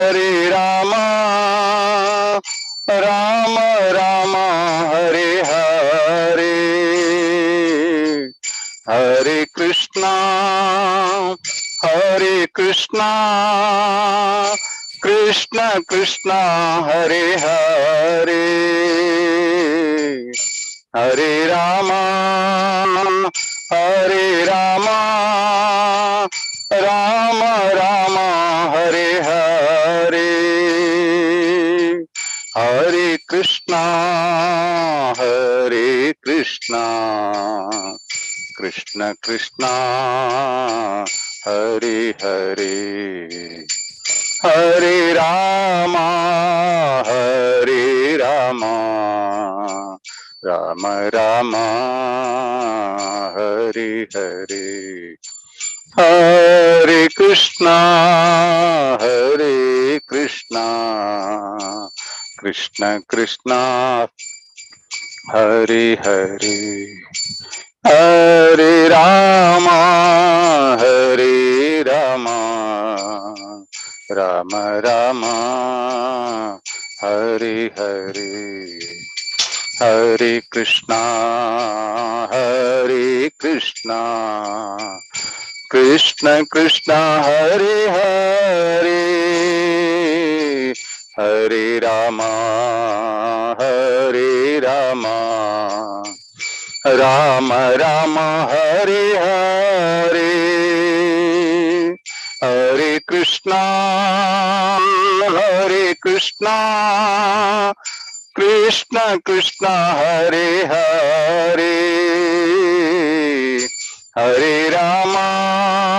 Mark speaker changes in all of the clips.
Speaker 1: Hare Rama, Rama Rama, Hare Hare. Hare Krishna, Hare Krishna, Krishna Krishna, Hare Hare. Hare Rama, Hare Rama, Rama Rama, Hare Hare. Hare Krishna, Hare Krishna, Krishna Krishna, Hare Hare. Hare Rama, Hare Rama, Rama Rama, Hare Hare. Hare Krishna, Hare Krishna, Krishna Krishna, Hare Hare. Hare Rama, Hare Rama, Rama Rama, Hare Hare. Hare Krishna, Hare Krishna, Krishna Krishna, Hare Hare. Hare Rama, Hare Rama, Rama Rama, Hare Hare. Hare Krishna, Hare Krishna, Krishna Krishna, Hare Hare. Hare Rama,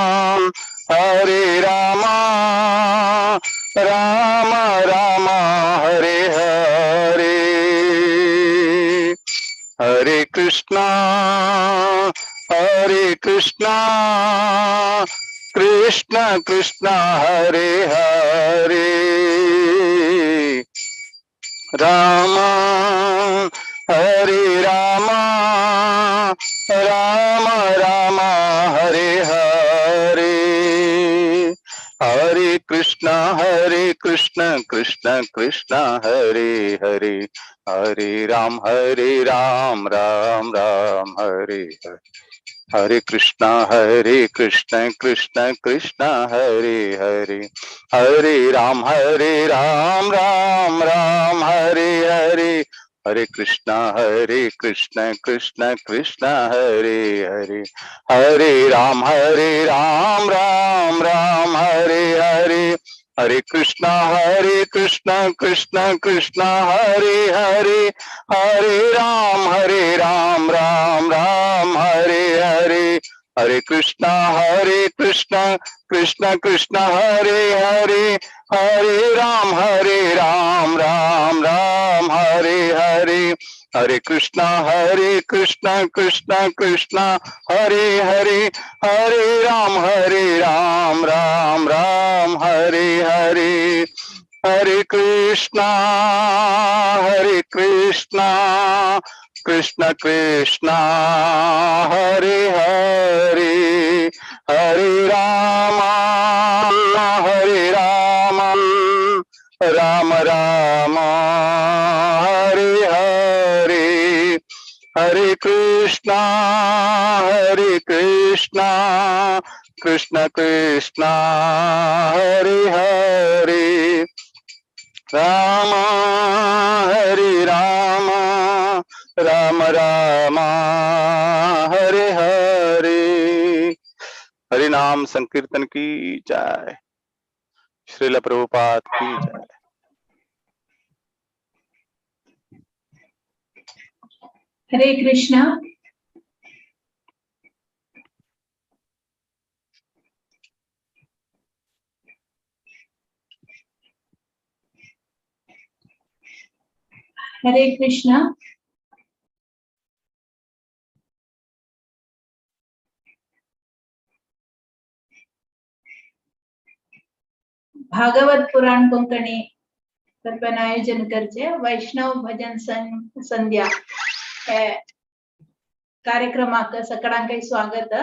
Speaker 1: Hare Rama, Rama Rama, Hare Hare. Hare Krishna, Hare Krishna, Krishna Krishna, Hare Hare. Rama, Hare Rama, Rama Rama, Hare Hare. Hare Krishna, Hare Krishna, Krishna Krishna, Hare Hare. Hare Ram, Hare Ram, Ram Ram, Hare Hare. Hare Krishna, Hare Krishna, Krishna Krishna, Hare Hare. Hare Ram, Hare Ram, Ram Ram, Hare Hare. Hare Krishna, Hare Krishna, Krishna Krishna, Hare Hare. Hare Ram, Hare Ram, Ram Ram, Hare Hare. Hare Krishna, Hare Krishna, Krishna Krishna, Hare Hare. Hare Ram, Hare Ram, Ram Ram, Hare Hare. Hare Krishna, Hare Krishna, Krishna Krishna, Hare Hare. Hare Ram, Hare Ram, Ram Ram, Hare Hare. Hare Krishna, Hare Krishna, Krishna Krishna, Hare Hare. Hare Ram, Hare Ram, Ram Ram, Hare Hare. Hare Krishna, Hare Krishna, Krishna Krishna, Hare Hare. Hare Rama, Hare Rama, Rama Rama, Hare Hare. Hare Krishna, Hare Krishna, Krishna Krishna, Hare Hare. Rama, Hare Rama, Rama Rama, Hare Hare. Hari नाम संकीर्तन की जय। श्रील प्रभुपाद की जय।
Speaker 2: हरे कृष्णा। हरे कृष्णा। भागवत पुराण कोंकणी तर्फेन आयोजन करचे वैष्णव भजन संध्या हे कार्यक्रमाक सगळ्यांक स्वागत।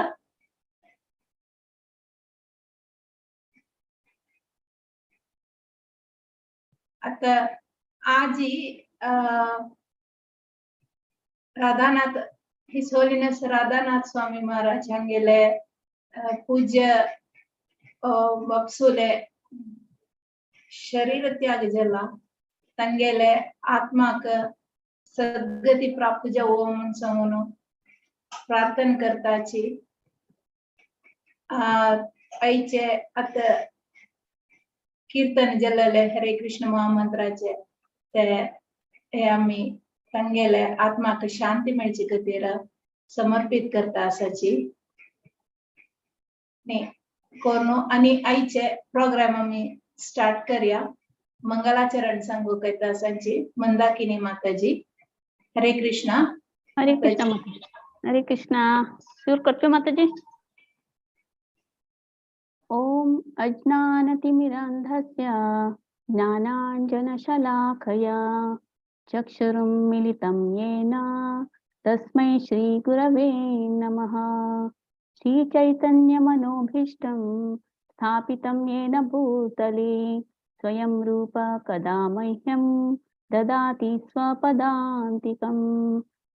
Speaker 2: आता आजी Radhanath his holiness Radhanath Swami Maharaj हांगेले पूज्य बापसुले शरीर त्याग जाला तांगेले आत्माक सद्गती प्राप्त जावो म्हूण सांगून प्रार्थना करताची. आयचे आता कीर्तन जाल्ले हरे कृष्ण महामंत्राचे ते हे आमी तांगेले आत्माक शांती मेळचे खातीर समर्पित करता आसाची कोण. आनी आयचे प्रोग्राम आमी स्टार्ट करया. मंगलाचरण सांगूक येता आसाची मंदाकिनी माताजी. हरे कृष्णा.
Speaker 3: हरे कृष्णा माता. हरे कृष्णा. सुरू करतो माताजी. ओम अज्ञानतिमिरान्धस्य ज्ञानाञ्जनशलाखया चक्षुरुं मिलितं येन तस्मै श्रीगुरवे नमः. श्रीचैतन्यमनोभीष्टं स्थापितं येन भूतले स्वयं रूप कदा मह्यं ददाति स्वपदान्तिकं.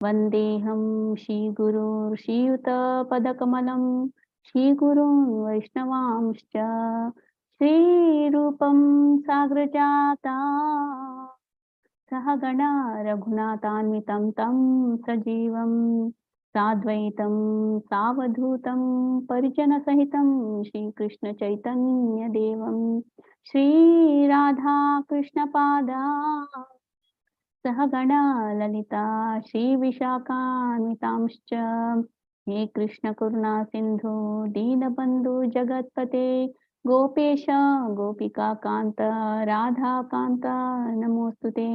Speaker 3: वन्देऽहं श्रीगुरुर् श्रीयुतपदकमलं श्रीगुरून् वैष्णवांश्च. श्रीरूपं साग्रजाता सहगणा रघुनाथान्वितं तं सजीवं साद्वैतं सावधूतं परिजनसहितं श्रीकृष्णचैतन्यदेवं. श्रीराधाकृष्णपादा सहगणा ललिता श्रीविशाखान्वितांश्च. हे कृष्ण करुणा सिंधु दीनबंधु जगत्पते गोपेश गोपिका कांत राधा कांत नमोस्तुते.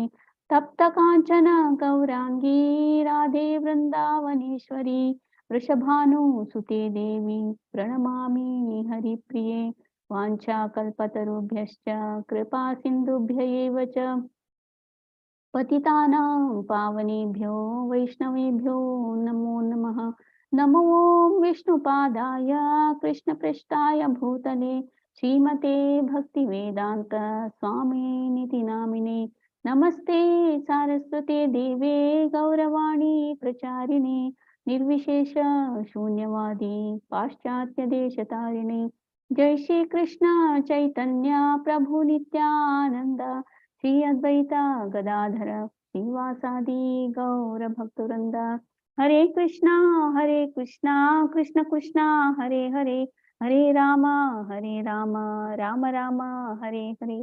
Speaker 3: तप्त कांचन गौरांगी राधे वृंदावनेश्वरी वृषभानुसुते देवी प्रणमामि हरिप्रिये. वाञ्छाकल्पतरुभ्यश्च कृपा सिन्धुभ्य एव च पतितानां पावनेभ्यो वैष्णवेभ्यो नमो नमः. नमो विष्णुपादाय कृष्णपृष्ठाय भूतले श्रीमते भक्तिवेदांत स्वामिनिति नामिने. नमस्ते सारस्वते देवे गौरवाणी प्रचारिणे निर्विशेष शून्यवादी पाश्चात्य देशतारिणे. जय श्री कृष्ण चैतन्य प्रभु नित्यानंद श्री अद्वैता गदाधर श्रीवासादि गौर भक्तवृंद. हरे कृष्णा कृष्ण कृष्ण हरे हरे हरे राम राम राम हरे हरे.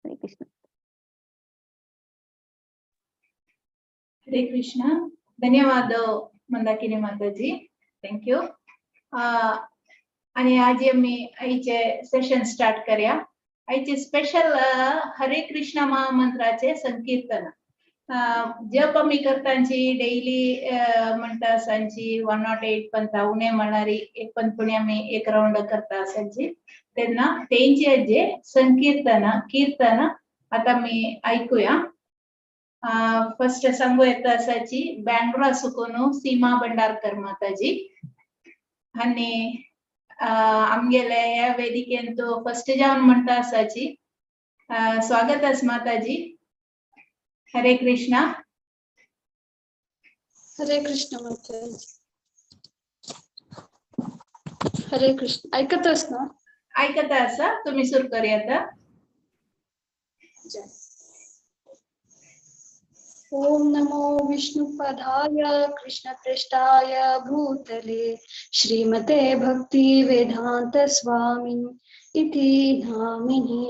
Speaker 3: हरे कृष्ण.
Speaker 2: हरे कृष्ण. धन्यवाद मंदाकिनी माताजी. Thank you. आणि आज आमी आयचे सेशन स्टार्ट करया. आयचे स्पेशल हरे कृष्ण महामंत्राचे संकीर्तन जप आमी करतांची डेली म्हणटा आसांची 108 पंता उणे म्हणल्यार एक पंतपुणी आमी एक रावंड करता आसांची तेन्ना तेंचे जे संकीर्तन कीर्तन आता आमी ऐकूया. फर्स्ट सांगू येता आसाची बँगलोरा सुकून सीमा भंडारकर माताजी. आनी आमगेले ह्या वेदिकेन तो फर्स्ट जावन म्हणटा आसाची. स्वागत आस माताजी. हरे कृष्णा.
Speaker 4: हरे कृष्ण माताजी. हरे कृष्ण. ऐकतस ना?
Speaker 2: ऐकत आसा. तुम्ही सुरू करूया.
Speaker 4: ओम नमो विष्णुपदाय कृष्णप्रेष्ठाय भूतले श्रीमते भक्ति वेदांत स्वामिन् इति नामिने.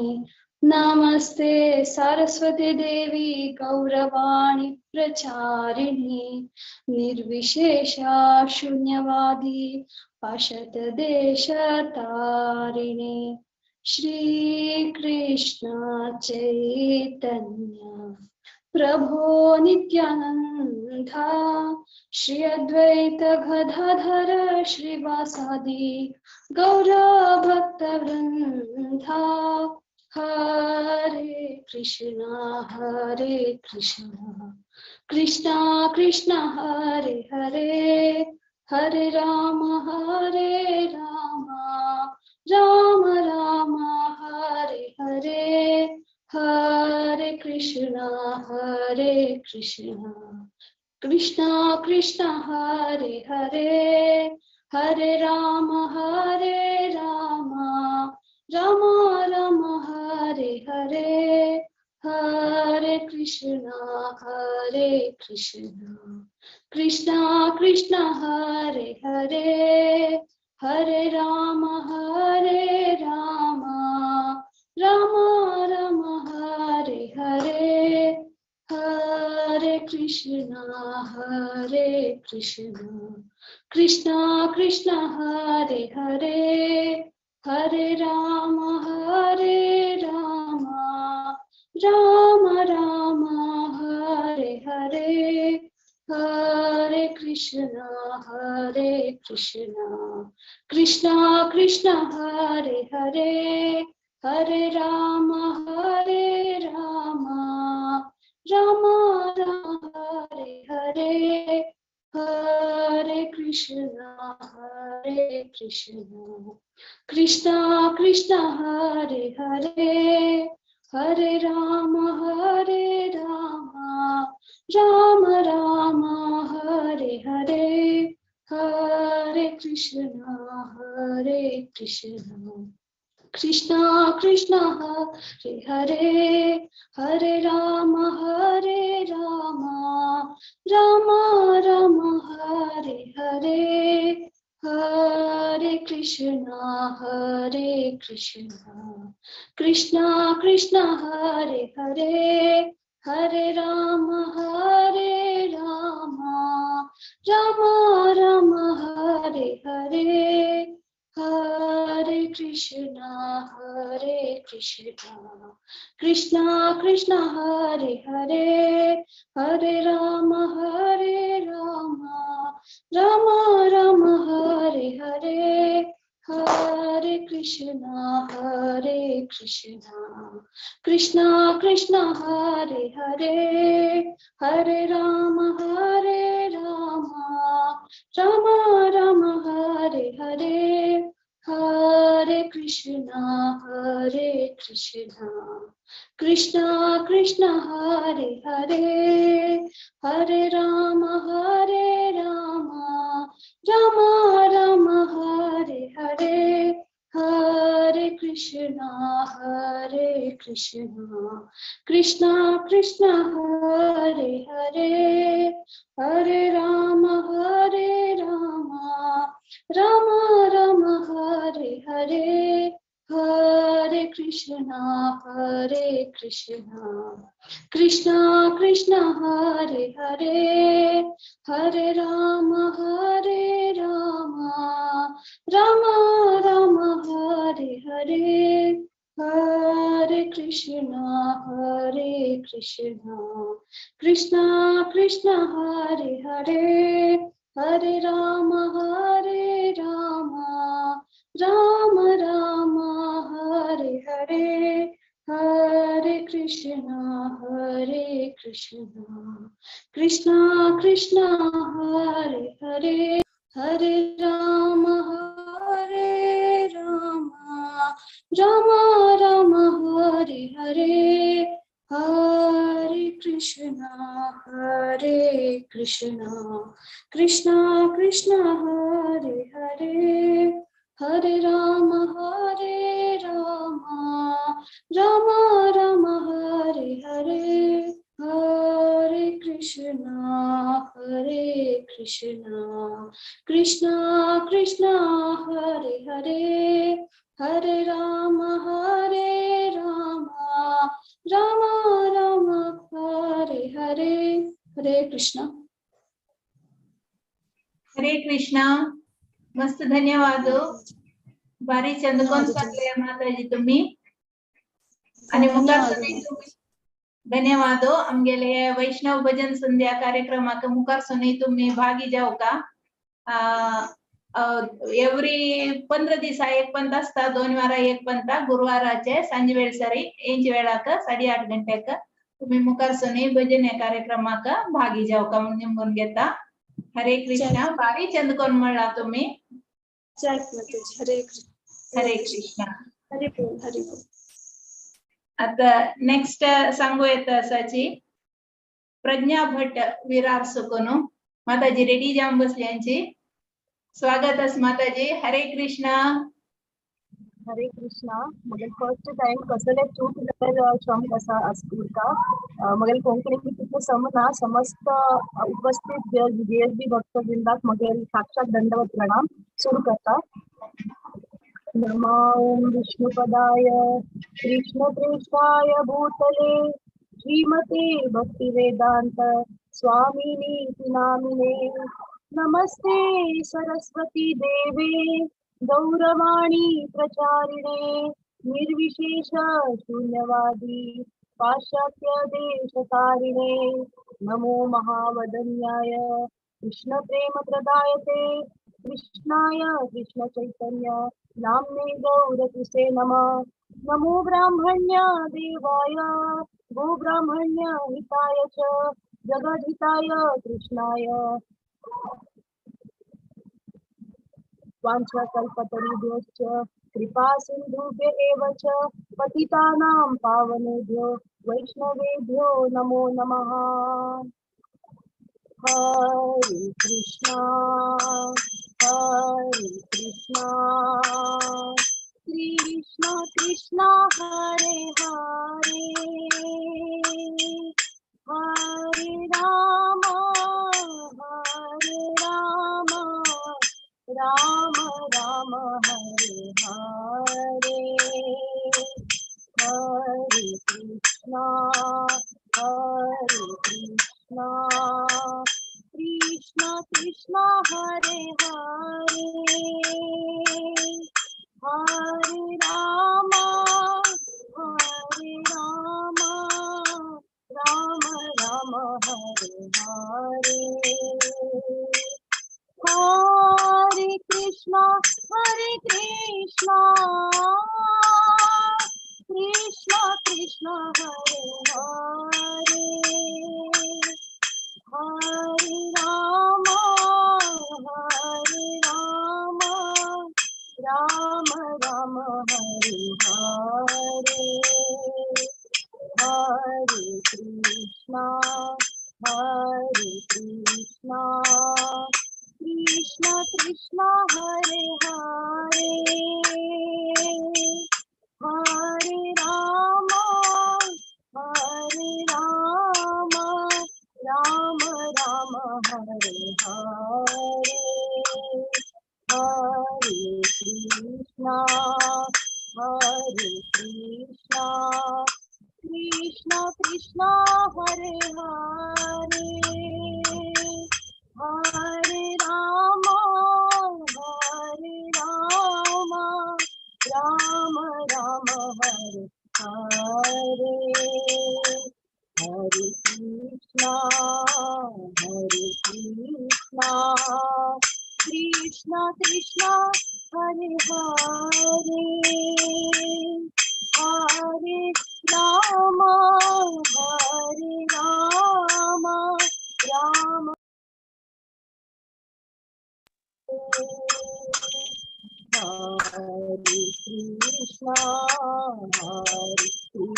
Speaker 4: नमस्ते सारस्वती देवी गौरवाणी प्रचारिणी निर्विशेषा शून्यवादी पाश्चात्य देशतारिणे. श्री कृष्ण चैतन्य प्रभो नित्यानंदा श्री अद्वैत गदाधर श्रीवासादि गौर भक्त वृंदा. हरे कृष्णा कृष्णा कृष्णा हरे हरे हरे राम राम राम हरे हरे. हरे Hare Krishna Hare Krishna Krishna Krishna Hare Hare Hare Rama Hare Rama Rama Rama Hare Hare Hare Krishna Hare Krishna Krishna Krishna Hare Hare Hare Rama Hare Rama Rama Rama Hare Hare Hare Krishna Hare Krishna Krishna Krishna Hare Hare Hare Rama Hare Rama Rama Rama Hare Hare Hare Krishna Hare Krishna Krishna Krishna Hare Hare Hare Rama Hare Rama Rama Rama Hare Hare Hare Krishna Hare Krishna Krishna Krishna Hare Hare Hare Rama Hare Rama Rama Rama Hare Hare Hare Krishna Hare Krishna Krishna Krishna Hare Hare Hare Rama Hare Rama Rama Rama Hare Hare Hare Krishna Hare Krishna Krishna Krishna Hare Hare Hare Rama Hare Rama Rama Rama Hare Hare Hare Krishna Hare Krishna Krishna Krishna Hare Hare Hare Rama Hare Rama Rama Rama Hare Hare Hare Krishna Hare Krishna Krishna Krishna Hare Hare Hare Rama Hare Rama Rama Rama Hare Hare Hare Krishna Hare Krishna Krishna Krishna Hare Hare Hare Rama Hare Rama Rama Rama Hare Hare Hare Krishna Hare Krishna Krishna Krishna Hare Hare Hare Rama Hare Rama Rama Rama Hare Hare Hare Krishna Hare Krishna Krishna Krishna Hare Hare Hare Rama Hare Rama Rama Rama Hare Hare Hare Krishna Hare Krishna Krishna Krishna Hare Hare Hare Rama Hare Rama Rama Rama Hare Hare Hare Krishna Hare Krishna Krishna Krishna Hare Hare Hare Rama Hare Rama Rama Rama Hare Hare Hare Krishna Hare Krishna Krishna Krishna Hare Hare Hare Rama Hare Rama Rama Rama Hare Hare Hare Krishna Hare Krishna Krishna Krishna Hare Hare Hare Rama Hare Rama Rama Rama Hare Hare Hare Krishna.
Speaker 2: Hare Krishna. मस्त धन्यवाद. बारी चंद कोण सांगले माताजी तुम्ही आणि मुखार धन्यवाद. आमगेले वैष्णव भजन संध्या कार्यक्रमाक मुखार सुनी तुम्ही भागी जाऊ का. एव्हरी 15 दिसा एक पंत असता, 2 वारा एक पंत, गुरुवाराचे सांजे वेळ सरी एंच वेळाक 8:30 गंटेक तुम्ही मुखार सुनी भजन या कार्यक्रमाक भागी जाऊ का म्हणून निमगून घेता. हरे कृष्णा. बारी चंद कोण म्हणला तुम्ही.
Speaker 4: जय माताजी. हरे कृष्ण.
Speaker 2: हरे कृष्णा.
Speaker 4: हरे बोल. हरे बोल.
Speaker 2: आता नेक्स्ट सांगू येता आसाची प्रज्ञा भट विरार सुकोनु माताजी रेडी जावन बसल्यांची. स्वागत आस माताजी. हरे कृष्णा.
Speaker 5: हरे कृष्णा. मगेल फर्स्ट टाइम कसले चूक जाल्यार क्षम आसा उरता. मगेल कोंकणी तितले समना. समस्त उपस्थित जीएसबी भक्त वृंदाक मगेल साक्षात दंडवत प्रणाम. सुरू करता. नमो ओम विष्णुपदाय कृष्ण प्रेष्ठाय भूतले श्रीमते भक्तिवेदांत स्वामिनी नामिने. नमस्ते सरस्वती देवे गौरवाणी प्रचारिणे निर्विशेष शून्यवादी पाश्चात्य देशतारिणे. नमो महावदन्याय कृष्ण प्रेम प्रदायते कृष्णाय कृष्ण चैतन्य नामने गौरकृसे नमः. नमो ब्राह्मण्य देवाय गो ब्राह्मण्य हिताय च जगद्धिताय कृष्णाय वाञ्छाकल्पतरुभ्यश्च कृपा सिन्धुभ्य एव च पतितानां पावनेभ्यो वैष्णवेभ्यो नमो नमः. हरे कृष्णा हरे कृष्णा कृष्णा कृष्णा हरे हरे हरे राम हरे राम राम राम हरे हरे. हरे कृष्णा हरे कृष्णा कृष्णा कृष्णा हरे हरे हरे राम हरे राम राम राम हरे हरे. हरे कृष्णा हरे कृष्णा कृष्णा कृष्णा हरे हरे हरे राम हरे राम राम राम हरे हरे. हरे कृष्णा हरे कृष्णा कृष्णा कृष्णा हरे हरे हरे राम हरे राम राम राम हरे हरे. हरे कृष्णा हरे कृष्णा कृष्णा कृष्णा हरे हरे हरे राम हरे राम राम राम हरे हरे. हरे कृष्णा हरे कृष्णा कृष्णा कृष्णा हरे हरे हरे राम हरे राम राम. हरे कृष्णा हरे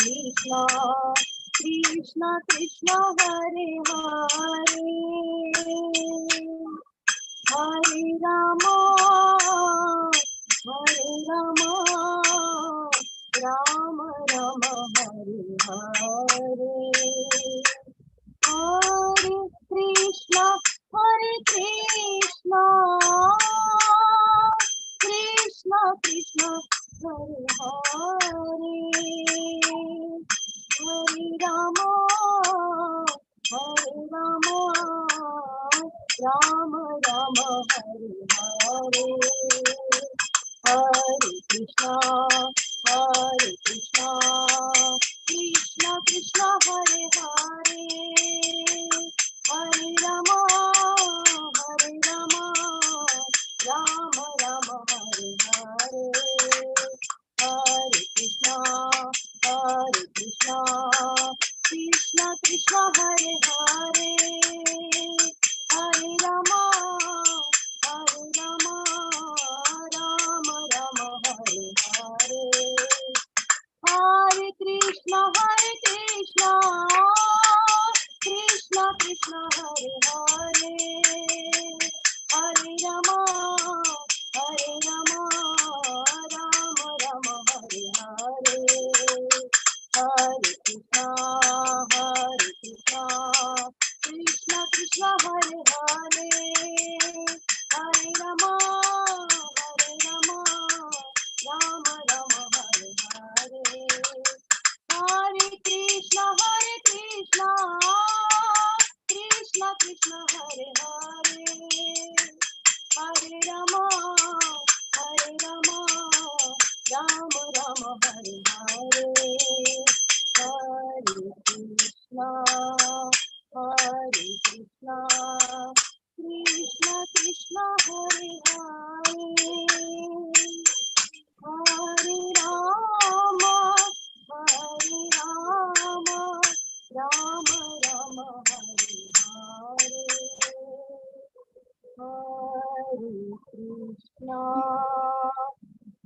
Speaker 5: कृष्णा कृष्णा कृष्णा हरे हरे हरे राम हरे राम राम राम हरे हरे. हरे कृष्णा हरे कृष्णा कृष्णा कृष्णा हरे हरे हरे राम हरे राम राम राम हरे हरे. हरे कृष्णा हरे कृष्णा कृष्णा कृष्णा हरे हरे हरे राम हरे राम राम राम हरे हरे. हरे कृष्णा हरे कृष्णा कृष्णा कृष्णा हरे हरे हरे राम हरे राम राम राम हरे हरे. हरे Krishna Krishna Hare Krishna Krishna Krishna Hare Hare Hare Rama Hare Rama Rama Rama Hare Hare Hare Krishna Hare Krishna Krishna Krishna Hare Hare Hare Rama Hare Rama Rama Rama Hare Hare Hare Krishna Hare Krishna Krishna Krishna Hare Hare Hare Rama Hare Rama Rama Rama Hare Hare Hare Krishna Hare Krishna Krishna Krishna Hare Hare Hare Rama Hare Rama Rama Rama Hare Hare Hare Krishna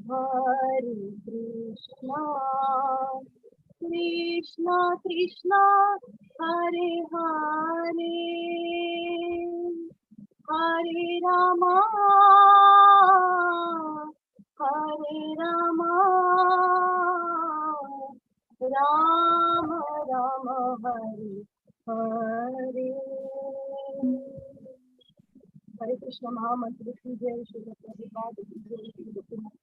Speaker 5: Hare Krishna Krishna Krishna Hare Hare Hare Rama Hare Rama Rama Rama Hare Hare. Hare Krishna महामंत्र की जय, श्री प्रभुपाद की जय, श्री गोपीनाथ।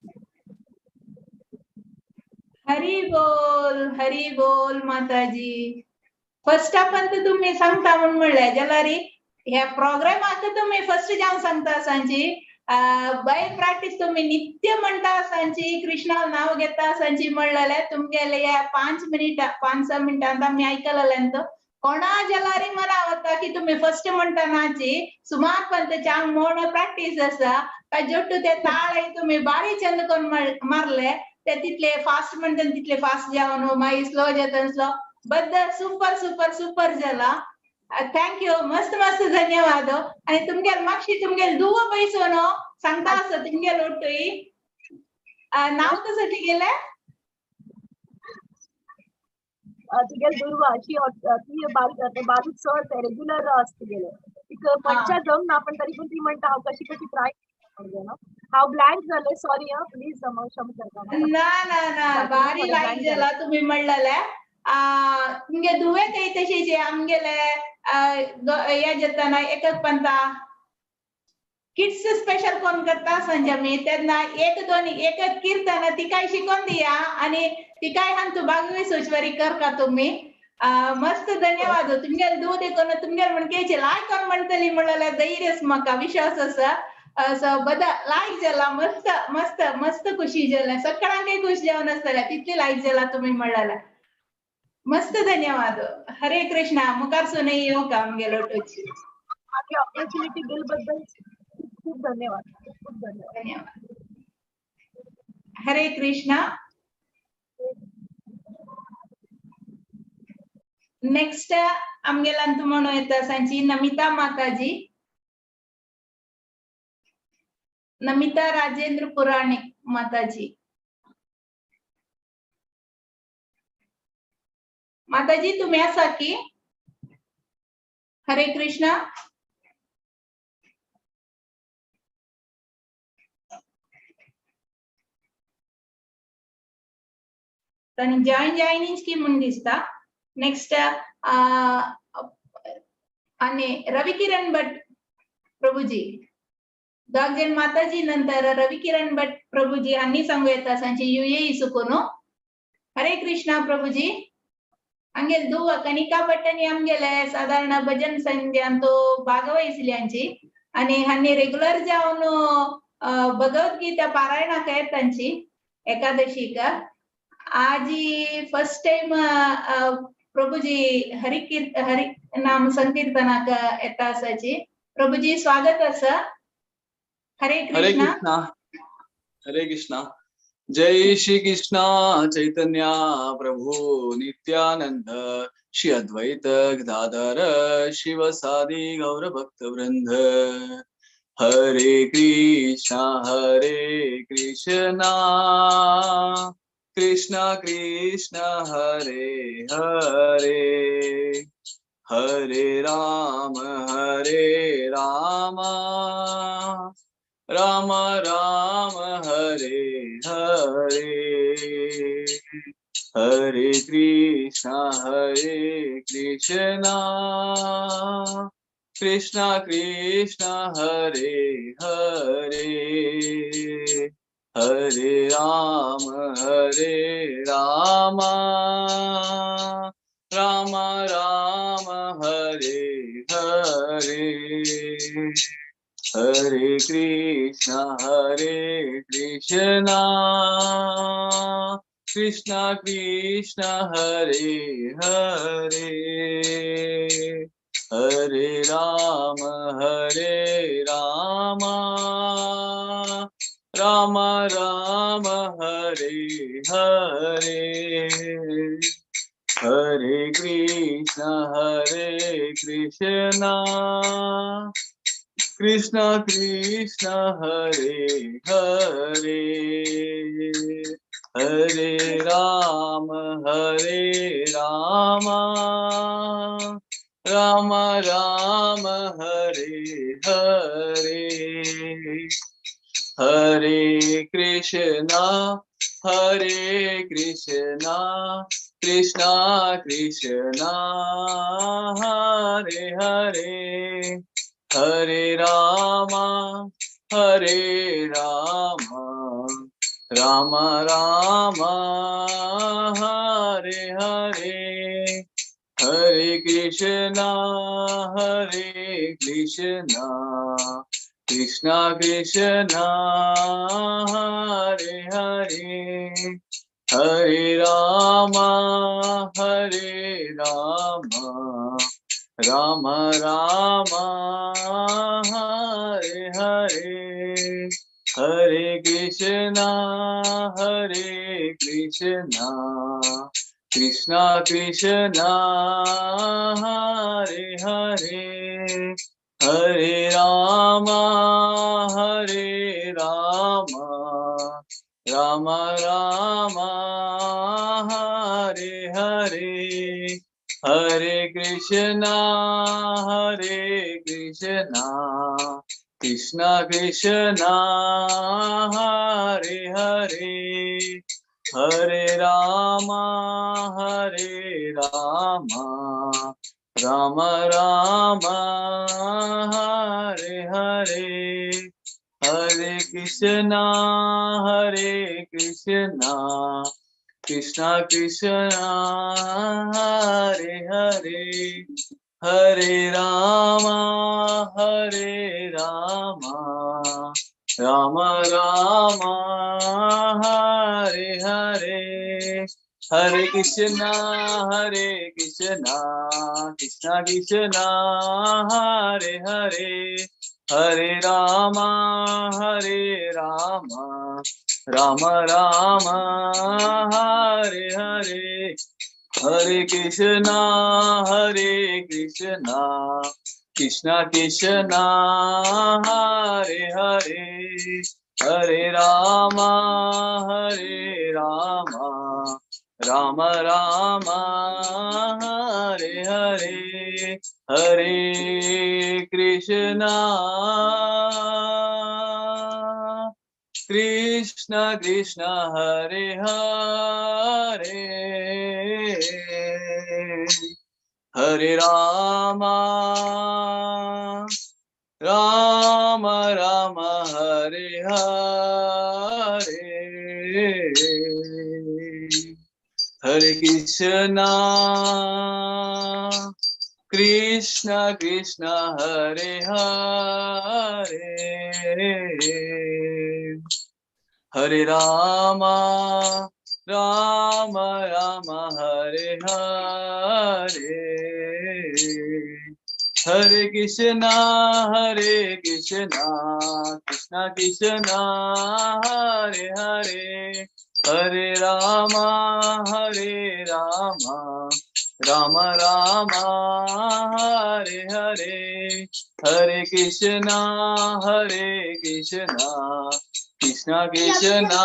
Speaker 2: हरी बोल हरी बोल माताजी। First आपण तर तुम्ही सांगता म्हणून म्हणले जाल्यार ह्या प्रोग्रामाक तुम्ही फर्स्ट जावन सांगता सांची बाय प्रॅक्टीस तुम्ही नित्य म्हणता सांची कृष्णा नाव घेता सांची म्हणलेले तुमगेले ह्या 5 मिनिटां 5-6 मिनिटांत आमी आयकलें तो कोणा जाल्यार मना वता की तुम्ही फर्स्ट म्हणटा नाची सुमार पण ते चांग मोड प्रॅक्टीस आसा ताजे ते ताळ तुम्ही बारीक चंद करून मारले ते तितले फास्ट म्हणटा तितले फास्ट जावन मागीर स्लो जाता स्लो बद्द सुपर सुपर सुपर जाला। Thank you मस्त मस्त धन्यवाद। आणि तुमगेल मागशी तुमगेल दुवो पैसो न्हू सांगता आसा तुमगेल ओटूय नाव कसं तिगेलें
Speaker 5: तुगेल दुर्वा अशी ती बारीक बारीक चड रेग्युलर आसा तुगेले तिका मज्जा जमना ना पण तरी पण ती म्हणटा हांव कशी कशी ट्राय ना हांव ब्लँक जालें सॉरी आं प्लीज क्षमा करता।
Speaker 2: ना ना ना बारी लायक जाला तुम्ही म्हणलेले तुमगे दुवे काही तशीच आमगेले हे जाता एकच पंता किड्स स्पेशल कोण करता सांजे आमी तेन्ना एक दोन एक कीर्तन तिकाय शिकोवन दिया आनी तिकाय हांतू भागवी सोचवारी करका तुमी। मस्त धन्यवाद तुमगेल दूद देखून तुमगेल म्हण केचे लायक कोण म्हणटली म्हणल्यार धैर्य म्हाका विश्वास आसा सो बदा लायक जाला मस्त मस्त मस्त खुशी जाला सगळ्यांकय खुश जावन आसतले तितली लायक जाला तुमी म्हणल्यार मस्त धन्यवाद। हरे कृष्णा मुखार सून येवंक आमगेलो टोची
Speaker 5: ऑपॉर्च्युनिटी दिल्याबद्दल खूप धन्यवाद खूप धन्यवाद
Speaker 2: धन्यवाद। हरे कृष्णा। नेक्स्ट आमगेलांत म्हणूं येता सांची नमिता माताजी नमिता राजेंद्र पुराणिक माताजी। माताजी तुम्ही आसा की? हरे कृष्णा। तांणी जॉईन जॉईन की म्हूण दिसता। नेक्स्ट आणि रविकिरण भट प्रभुजी दोग जण माताजी नंतर रविकिरण भट प्रभुजी हांणी सांगू येता सांची युएई सुकून। हरे कृष्णा प्रभुजी। आमगेले दुवा कनिका भट आनी आमगेले साधारण भजन संध्यांत भागवयसली आनी हांणी रेगुलर जावन भगवद्गीता पारायणाक येता तांची एकादशीक। आजी फर्स्ट टाइम प्रभुजी हरि नाम संकीर्तनाक येता आसाची। प्रभुजी स्वागत आसा। हरे कृष्णा।
Speaker 6: हरे कृष्णा। जय श्री कृष्णा चैतन्य प्रभु नित्यानंद श्री अद्वैत गदाधर शिवसादि गौर भक्त वृंद। हरे Krishna Krishna Krishna Hare Hare, Hare Rama Hare Rama, Rama Rama Hare Hare, Hare Krishna Hare Krishna, Krishna Krishna Hare Hare, Hare Rama Hare Rama, Rama Rama Hare Hare, Hare Krishna Hare Krishna, Krishna Krishna Hare Hare, Hare Rama Hare Rama, Rama Rama Hare Hare, Hare Krishna Hare Krishna, Krishna Krishna Hare Hare, Hare Rama Hare Rama, Rama Rama Hare Hare, Hare Krishna Hare Krishna, Krishna Krishna Hare Hare, Hare Rama Hare Rama, Rama Rama Hare Hare, Hare Krishna Hare Krishna, Krishna Krishna Hare Hare, Hare Rama Hare Rama, Rama Rama Hare Hare, Hare Krishna Hare Krishna, Krishna Krishna Hare Hare, Hare Rama Hare Rama, Rama Rama Hare Hare, Hare Krishna Hare Krishna, Krishna Krishna Hare Hare, Hare Rama Hare Rama, Rama Rama Hare Hare, Hare Krishna Hare Krishna, Krishna Krishna Hare Hare, Hare Rama Hare Rama, Rama Rama Hare Hare, Hare Krishna Hare Krishna, Krishna Krishna Hare Hare, Hare Rama Hare Rama, Rama Rama Hare Hare, Hare Krishna Hare Krishna, Krishna Krishna Hare Hare, Hare Rama Hare Rama, Rama Rama Hare Hare, Hare Krishna Krishna Krishna Hare Hare, Hare Rama Rama Rama Hare Hare, Hare Krishna Krishna Krishna Hare Hare, Hare Rama Rama Rama Hare Hare, Hare Krishna Krishna Krishna Hare Hare, Hare Rama Rama Rama Hare Hare, Hare Krishna Krishna Krishna Krishna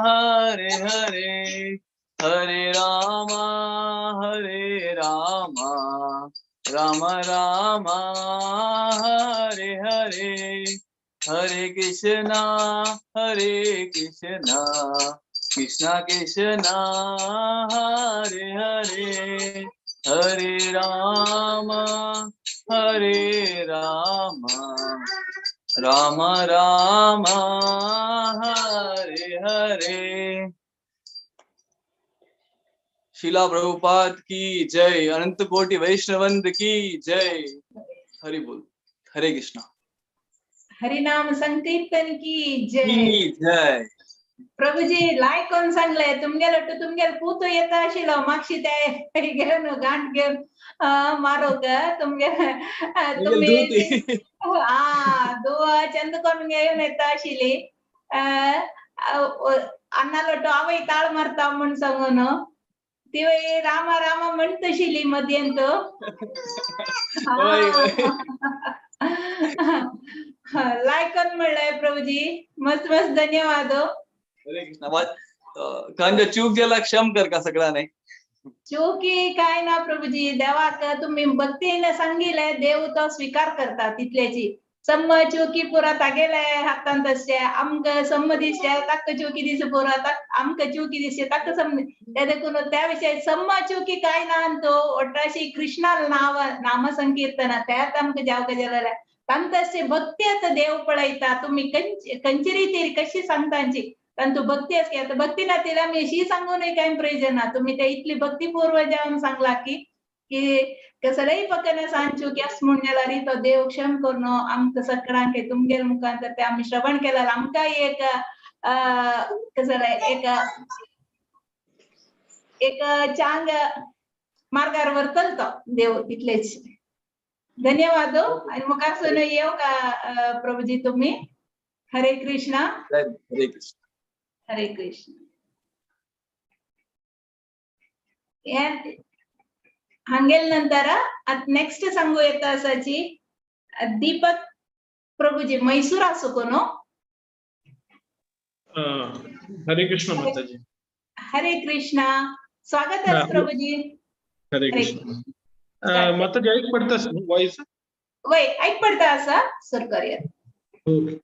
Speaker 6: Hare Hare, Hare Rama Hare Rama, Rama Rama Hare Hare, Hare Krishna Krishna Krishna Hare Hare, Hare Rama Rama Rama Hare Hare. Srila Prabhupada की जय, अनंत कोटि वैष्णवंद की जय। हरि बोल। हरे कृष्णा।
Speaker 2: हरिनाम संकीर्तन की जय।
Speaker 6: जय।
Speaker 2: प्रभुजी लायक कोण सांगले तुमगेलो two तुमगेल पूत येता आशिल्लो मागशी ते घेवन गांठ घेवन मारूंक तुमगे तुमी दुवा चंद कोण घेवन येता आशिल्ली अन्नालो टू आवय ताळ मारता म्हूण सांगून ती रामा रामा म्हणत आशिल्ली मदयंत. लायकन म्हणलंय प्रभुजी, मस्त मस्त धन्यवाद.
Speaker 6: हरे कृष्णा. खंड चूक गेला क्षम कर का सगळ्याने.
Speaker 2: चुकी काय ना प्रभुजी, देवाक तुम्ही भक्तीने सांगितले देव तो स्वीकार करता तितल्याची. सम्म चुकी पुरा तागेले हातान तशे आमकां सम्म दिसचे ताका चुकी दिस पुरा आमकां चुकी दिसचे ताका सम ते देखून त्या विशय सम्म चुकी काय ना तो ओटाशी कृष्णा नाव नाम संकीर्तन त्यात आमकां जावका जाल्यार तांतसे भक्ती आतां देव पळयता तुम्ही खंयची रितीर कशी सांगतांची तांतू भक्ती आसली. आतां भक्ती ना तिला आमी अशी सांगूनय कांय प्रयोजन ना. तुम्ही ते इतली भक्तीपूर्व जावन सांगला की की कसलेय पकने सांचू की अस म्हूण जाल्यार तो देव क्षम करून आमकां सगळ्यांक तुमगेल मुखान तर ते आमी श्रवण केल्यार आमकां एक कसले एक एक चांग मार्गार व्हरतलो तो देव तितलेच. धन्यवाद. आणि मुखार येऊ का प्रभुजी तुम्ही. हरे कृष्णा.
Speaker 6: हरे कृष्ण.
Speaker 2: हरे कृष्ण. हांगेल नंतर नेक्स्ट सांगू येता असाची दीपक प्रभुजी मैसूर आसो कोण.
Speaker 7: हरे कृष्ण माताजी.
Speaker 2: हरे कृष्णा. स्वागत आहे प्रभुजी.
Speaker 7: हरे कृष्ण माताजी. ऐक पडता वॉइस?
Speaker 2: वय ऐक पडता असा सुरू करूया.
Speaker 7: ओके.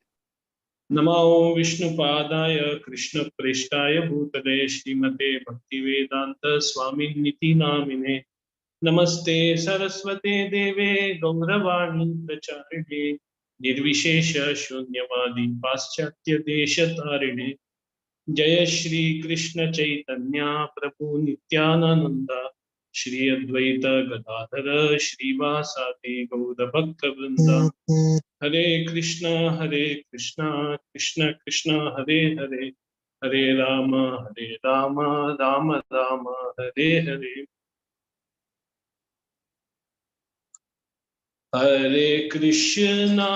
Speaker 7: नमो विष्णुपादाय कृष्ण प्रेष्ठाय भूतले श्रीमते भक्तिवेदांत स्वामिनिति नामिने. नमस्ते सरस्वते देवे गौरवाणी प्रचारिणे निर्विशेष शून्यवादी पाश्चात्य देशतारिणे. जय श्री कृष्ण चैतन्य प्रभु नित्यानंद श्री अद्वैत गदाधर श्रीवासादि गौर भक्त वृंद. हरे कृष्णा कृष्ण कृष्ण हरे हरे, हरे राम राम राम हरे हरे. हरे कृष्णा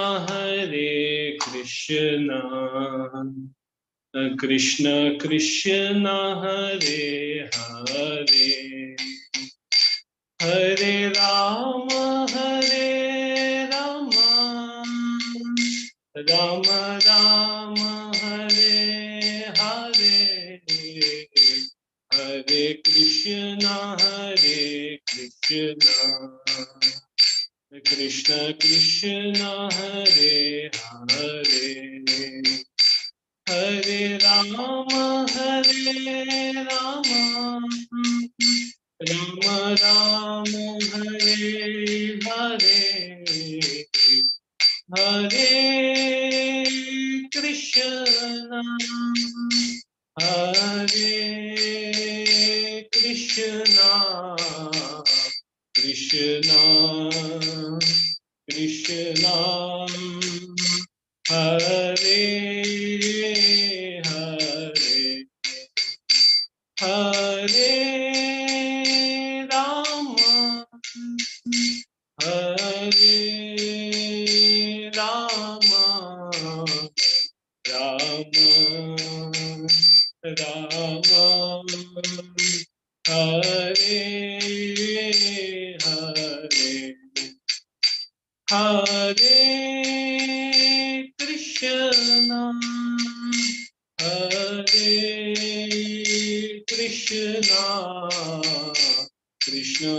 Speaker 7: कृष्ण कृष्ण हरे हरे, हरे राम राम राम हरे हरे, हरे कृष्णा कृष्ण कृष्ण हरे हरे, हरे राम राम राम हरे हरे, हरे कृष्णा कृष्ण कृष्ण हरे हरे, हरे राम हरे राम राम राम हरे हरे, हरे Krishna Krishna Krishna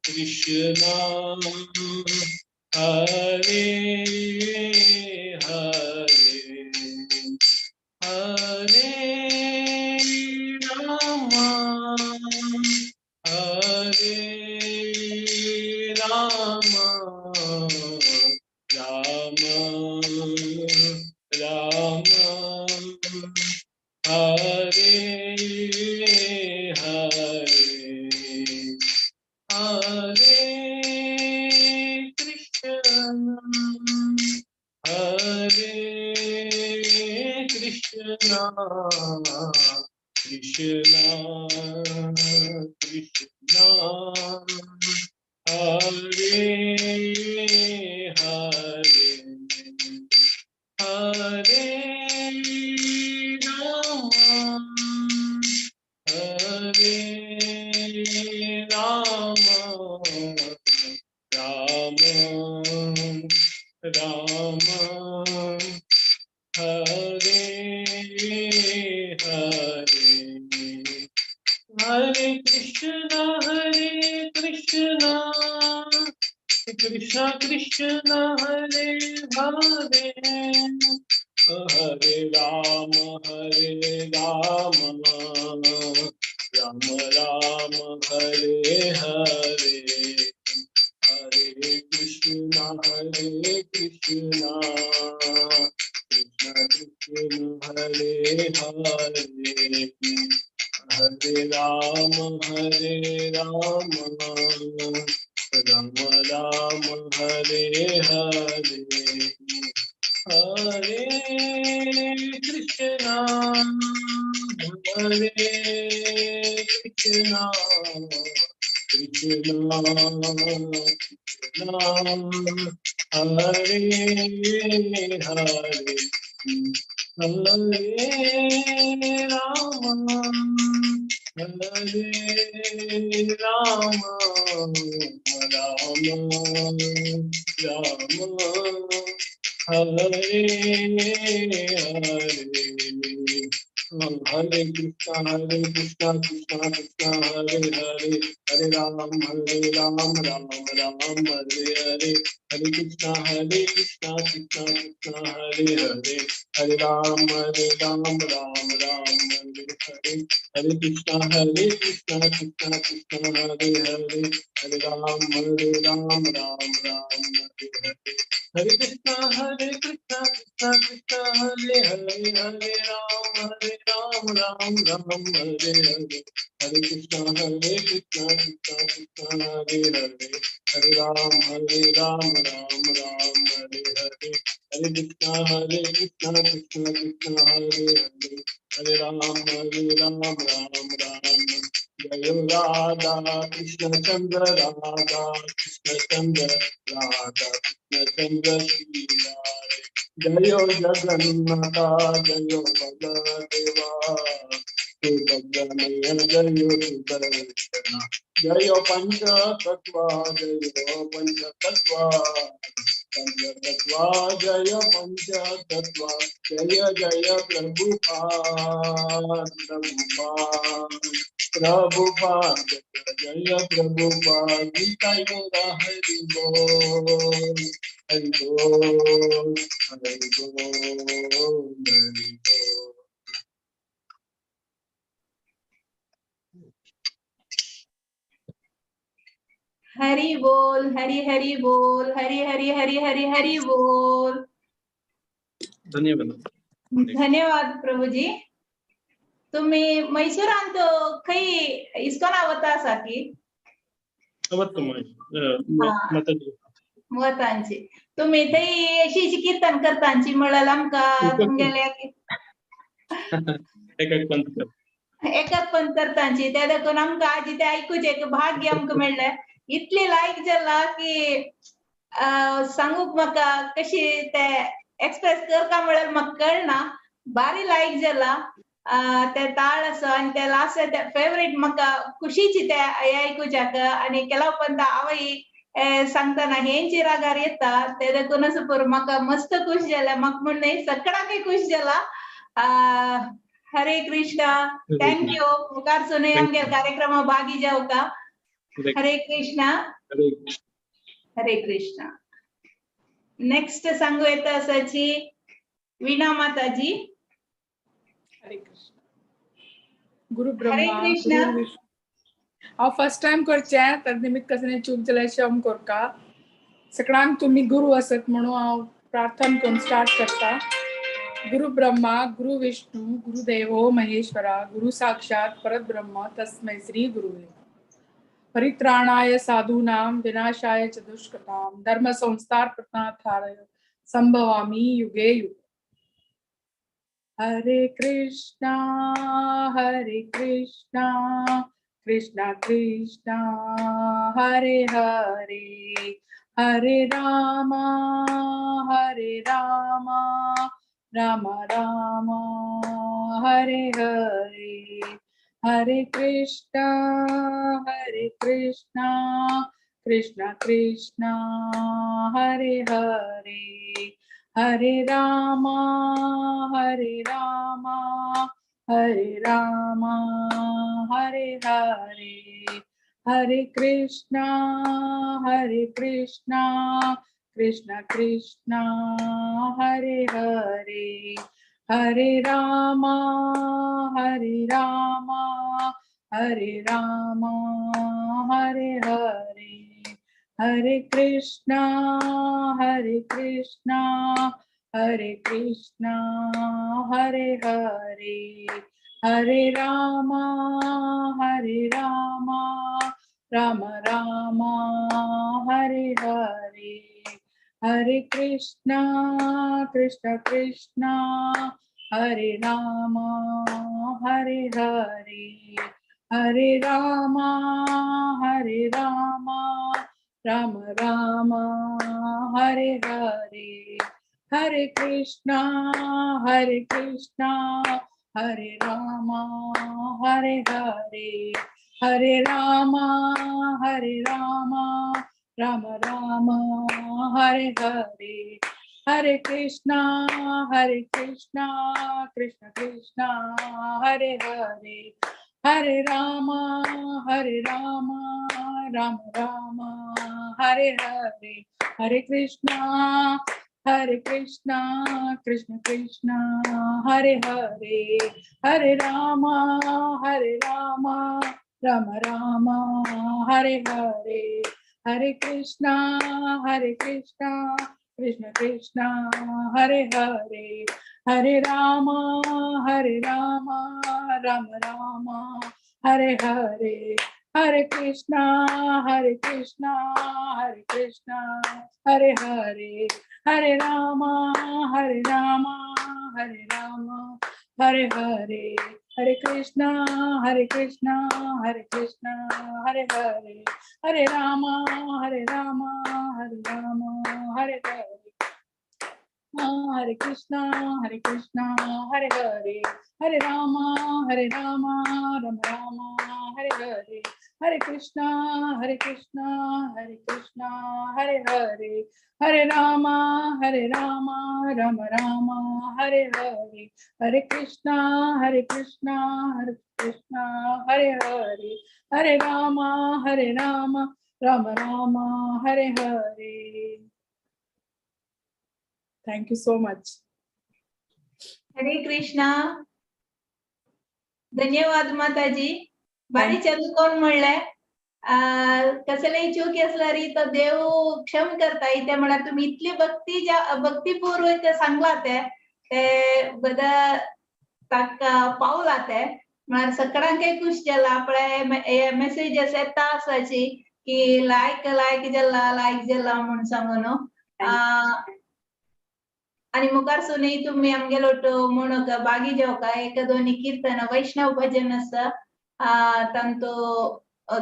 Speaker 7: Krishna Hare Hare Hare Rama Hare Rama Rama Rama Hare Hare Hare Krishna Hare Krishna Krishna Krishna Hare Hare Hare Rama Hare Rama Rama Rama Hare Hare Hare Krishna Krishna Krishna Hare Hare Hare Rama Rama Rama Hare Hare Hare Krishna Krishna Krishna Hare Hare Hare Rama Rama Rama Hare Hare Hare Krishna Hare Krishna Krishna Krishna Hare Hare Hare Rama Hare Rama Rama Rama Hare Hare Hare Krishna Krishna Krishna Hare Hare Hare Rama Rama Rama Hare Hare Hare Krishna Krishna Krishna Hare Hare Hare Rama Rama Rama Hare Hare Hare Krishna Krishna Krishna Hare Hare Hare Rama Rama Rama Hare Hare Hare Krishna Krishna Krishna Hare Hare Hare Rama Rama Rama Hare Hare Hare Krishna Krishna Krishna Hare Hare Hare Rama Rama Rama Hare Hare Hare Krishna Krishna Krishna Hare Hare Hare Rama Rama Rama Jai Radha Krishna Chandra Radha Krishna Chandra Radha Krishna Chandra Shri Radhe Jai Jagannatha Jai Baladeva Subhadramaya Jai Sudarshana Jai Pancha Tattva Jai Pancha Tattva Pancha Tattva Jai Pancha Tattva Jai Jai Prabhupada Prabhupada Prabhupada Jai Prabhupada Gita Yoga Hari Bol Hari Bol Hari Bol Hari Bol.
Speaker 2: Hari बोल हरि हरि बोल हरि हरि हरि हरि हरि बोल।
Speaker 7: धन्यवाद
Speaker 2: धन्यवाद प्रभुजी। तुम्ही मैसूरांत खंय इस्कॉना वता आसा की? वतांची तुम्ही थंय अशी कीर्तन करतांची म्हळ्यार आमकां तुमगेले एकच पण करतांची ते देखून आमकां आजी ते आयकुचें एक भाग्य आमकां मेळ्ळें। इतली लायक जाला की सांगूक म्हाका कशी ते एक्सप्रेस करता म्हळ्यार म्हाका कळना। बारी लायक जाला ते ताळ आसा आनी ते लास्ट ते फेवरेट म्हाका खुशीची ते आयकुच्याक आनी केला पण आवय सांगतना हेंची रागार येता ते देखूनच पुरो म्हाका मस्त खुश जाला। म्हाका म्हण न्हय सगळ्यांकय खुश जाला। हरे कृष्णा. Thank you. मुखार सुनय आमगे कार्यक्रमा भागी जावका. हरे कृष्णा.
Speaker 7: हरे कृष्ण.
Speaker 2: हरे कृष्णा. नेक्स्ट सांगू येता आसाची वीणा माताजी.
Speaker 8: हरे कृष्ण. गुरु
Speaker 2: हरे
Speaker 8: ब्रह्मा
Speaker 2: कृष्ण.
Speaker 8: गुरु विष्णू. हांव फर्स्ट टायम करचें, तर निमित्त कसलें चूक जाल्यार क्षम करका. सगळ्यांक तुमी गुरु आसत म्हणून हांव प्रार्थना करून स्टार्ट करता. गुरु ब्रह्मा गुरु विष्णू गुरुदेवो महेश्वरा, गुरु साक्षात परब्रह्म तस्मै श्री गुरुवे. परित्राणाय साधूनां विनाशाय च दुष्कृतां, धर्म संस्थापनार्थाय संभवामि युगे युगे. हरे कृष्णा हरे कृष्णा, कृष्णा कृष्णा हरे हरे, हरे रामा हरे रामा, राम राम हरे हरे. हरे कृष्णा हरे कृष्णा, कृष्णा कृष्णा हरे हरे, हरे रामा हरे रामा, हरे रामा हरे हरे. हरे कृष्णा हरे कृष्णा, कृष्णा कृष्णा हरे हरे, हरे रामा हरे रामा, हरे रामा हरे हरे. हरे कृष्णा हरे कृष्णा, हरे कृष्णा हरे हरे, हरे रामा हरे रामा, राम राम हरे हरे. हरे कृष्णा कृष्ण कृष्णा हरे राम हरे हरे, हरे राम हरे राम, राम राम हरे हरे. हरे कृष्णा हरे कृष्णा, हरे राम हरे हरे, हरे राम हरे राम, राम राम हरे हरे. हरे कृष्णा हरे कृष्णा, कृष्ण कृष्णा हरे हरे, हरे राम हरे राम, राम राम हरे हरे. हरे कृष्णा हरे कृष्णा, कृष्ण कृष्णा हरे हरे, हरे राम हरे राम, राम राम हरे हरे. हरे कृष्णा हरे कृष्णा, कृष्ण कृष्णा हरे हरे, हरे राम हरे राम, राम राम हरे हरे. हरे कृष्णा हरे कृष्णा, हरे कृष्णा हरे हरे, हरे राम हरे राम, हरे राम हरे हरे. हरे कृष्णा हरे कृष्णा, हरे कृष्णा हरे हरे, हरे राम हरे राम, हरे राम हरे हरे. हरे कृष्णा हरे कृष्णा हरे हरे, हरे राम हरे राम, राम राम हरे हरे. हरे कृष्णा हरे कृष्णा, हरे कृष्णा हरे हरे, हरे राम हरे राम, राम राम हरे हरे. हरे कृष्णा हरे कृष्णा, हरे कृष्णा हरे हरे, हरे राम हरे Ram, Ram Ram Hare Hare. Thank you so much.
Speaker 2: हरे कृष्णा. धन्यवाद माताजी. बारी चंद कोण म्हणले, कसलेय चूक असल्यार तो देव क्षम करता. इथे म्हळ्यार तुम्ही इतली भक्ती भक्तीपूर्वक सांगला ते ते बदा ताका पावला ते म्हळ्यार सगळ्यांकय खुश जाला. आपले मेसेज येता आसाची की लायक लायक जाला लायक जाला म्हूण सांगून. आणि मुखार सुनय तुम्ही आमगेलो म्हणूक बागी जेवका एक दोन कीर्तन वैष्णव भजन आसा तांतो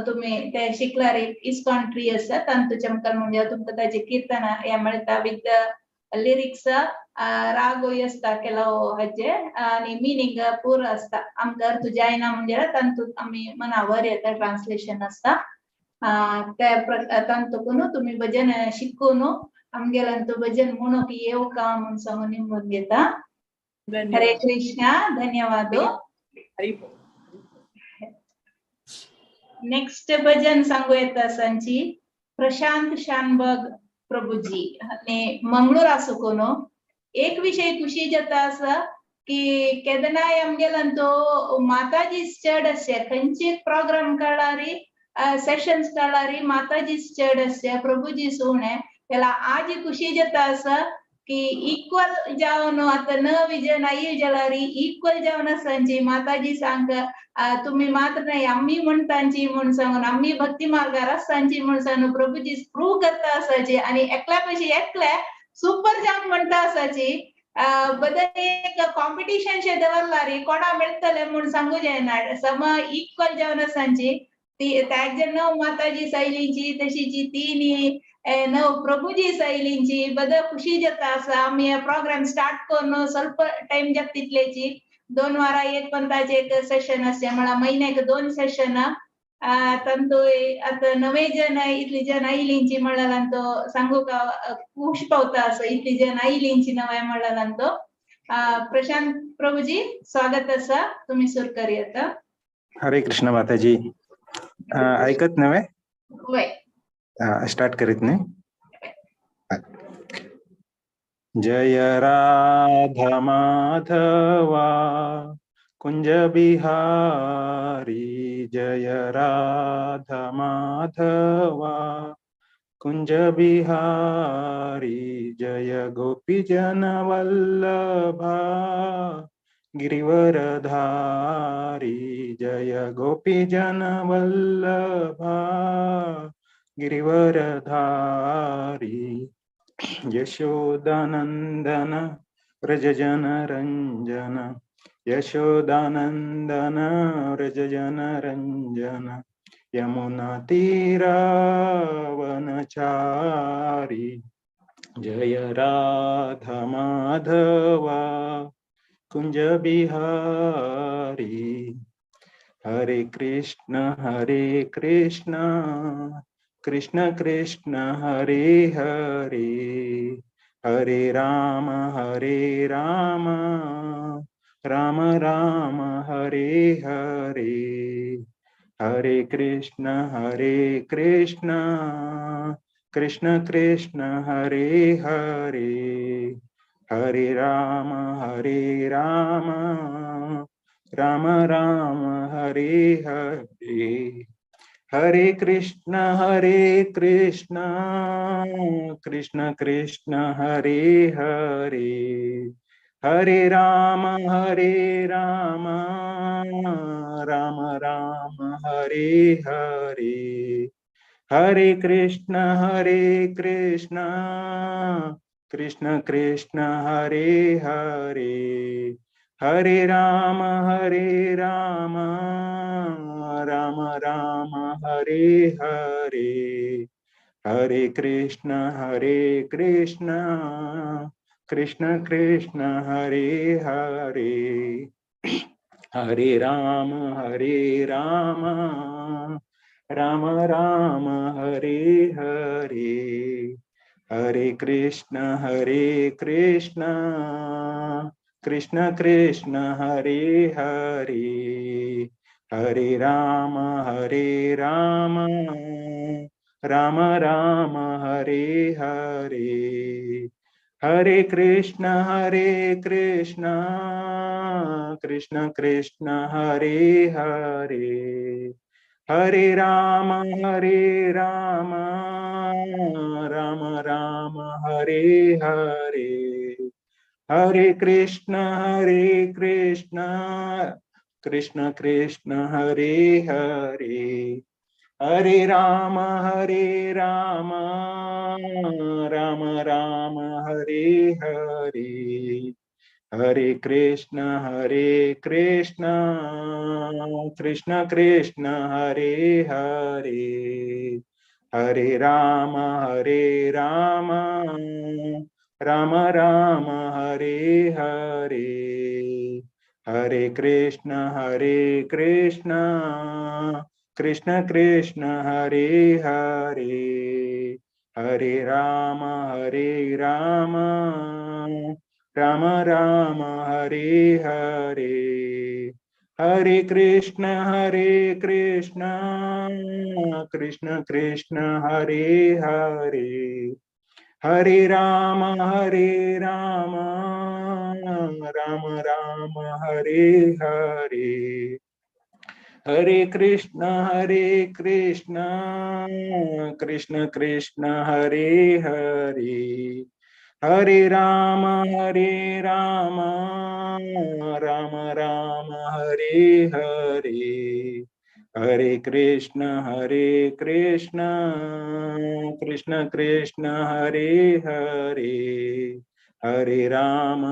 Speaker 2: तुम्ही ते शिकलार इस्कॉन ट्री आसा तांतू चमकान म्हणजे तुमकां ताजे कीर्तन हे मेळटा विथ लिरिक्स, रागूय आसता केलो हाजे आनी मिनींग पुरो आसता. आमकां अर्थ जायना म्हणजे तांतूत आमी मनावर येता ट्रान्सलेशन आसता. ते तांतून तुमी भजन शिकून आमगेल्यान तो भजन म्हणूंक येवका म्हूण सांगून निमून घेता. हरे कृष्णा, धन्यवाद.
Speaker 8: हरी बोल.
Speaker 2: नेक्स्ट भजन सांगू येता सांची प्रशांत शानबग प्रभुजी आणि मंगळूर आसो कोण. एक विषय खुशी जाता आसा की केदनाय आमगेल्यान तो माताजी चड आसचे खंयचे प्रोग्राम काळारी सेशन्स काळारी माताजी चड आसचे प्रभुजी सुणे त्याला आज खुशी जाता आसा की इक्वल जावन आता नवी जन आई जाल्यार इक्वल जावन आसांची माताजी सांग तुम्ही मात्र नाही आम्ही म्हणतांची म्हूण सांगून आम्ही भक्ती मार्गार आसांची म्हूण सांगून प्रभुजी प्रूव करता आसाची आणि एकल्या पशी एकल्या सुपर जावन म्हणटा आसाची. बदल एक कॉम्पिटिशन शे दवरला रे कोणा मेळटले म्हूण सांगू जायना, सम इक्वल जावन आसांची ती ताजे नव माताजी शैलींची तशीची तीन नव प्रभुजी शैलींची बदल खुशी जाता आसा. आमी प्रोग्राम स्टार्ट करून ಸ್ವಲ್ಪ टाइम जाता तितलेची 2 वारा एक पंताचे एक सेशन आसचे म्हळ्यार म्हयन्याक 2 सेशन. तांतू आतां नवे जन इतली जन आयलींची म्हणल्यार तो सांगू का खुश पावता असो इतली जन आयलींची नवे म्हणल्यार तो. प्रशांत प्रभुजी स्वागत आसा, तुम्ही सुर करूयात.
Speaker 9: हरे कृष्ण माताजी, ऐकत नव्हे?
Speaker 2: वय
Speaker 9: स्टार्ट करीत नाही. जय राधा माधवा कुंज बिहारी, जय राधा माधवा कुंज बिहारी, जय गोपी जन वल्लभा गिरिवरधारी, जय गोपी जन वल्लभा गिरिवरधारी, यशोदानंदन व्रज जन रंजन, यशोदानंदन व्रज जन रंजन, यमुना तीरावनचारी, जय राधा माधवा कुंज बिहारी. हरे कृष्ण कृष्ण कृष्ण हरे हरे, हरे राम राम राम हरे हरे, हरे कृष्ण कृष्ण कृष्ण हरे हरे, हरे राम राम राम हरे हरे, हरे कृष्ण कृष्ण कृष्ण हरे हरे, हरे राम राम राम हरे हरे, हरे कृष्ण कृष्ण कृष्ण हरे हरे, हरे राम राम राम हरे हरे, हरे कृष्ण कृष्ण कृष्ण हरे हरे, हरे राम राम राम हरे हरे, हरे कृष्ण कृष्ण कृष्ण हरे हरे, हरे राम राम राम हरे हरे, हरे कृष्ण कृष्ण कृष्ण हरे हरे, हरे राम राम राम हरे हरे, हरे कृष्ण कृष्ण कृष्ण हरे हरे, हरे राम राम राम हरे हरे, हरे कृष्ण कृष्ण कृष्ण हरे हरे, हरे राम राम राम हरे हरे, हरे कृष्ण कृष्ण कृष्ण हरे हरे, हरे राम राम राम राम हरे हरे। हरे कृष्ण कृष्ण कृष्ण हरे हरे, हरे राम राम राम हरे हरे। हरे कृष्ण कृष्ण कृष्ण हरे हरे, हरे राम राम राम हरे हरे। हरे कृष्ण कृष्ण कृष्ण हरे हरे, हरे राम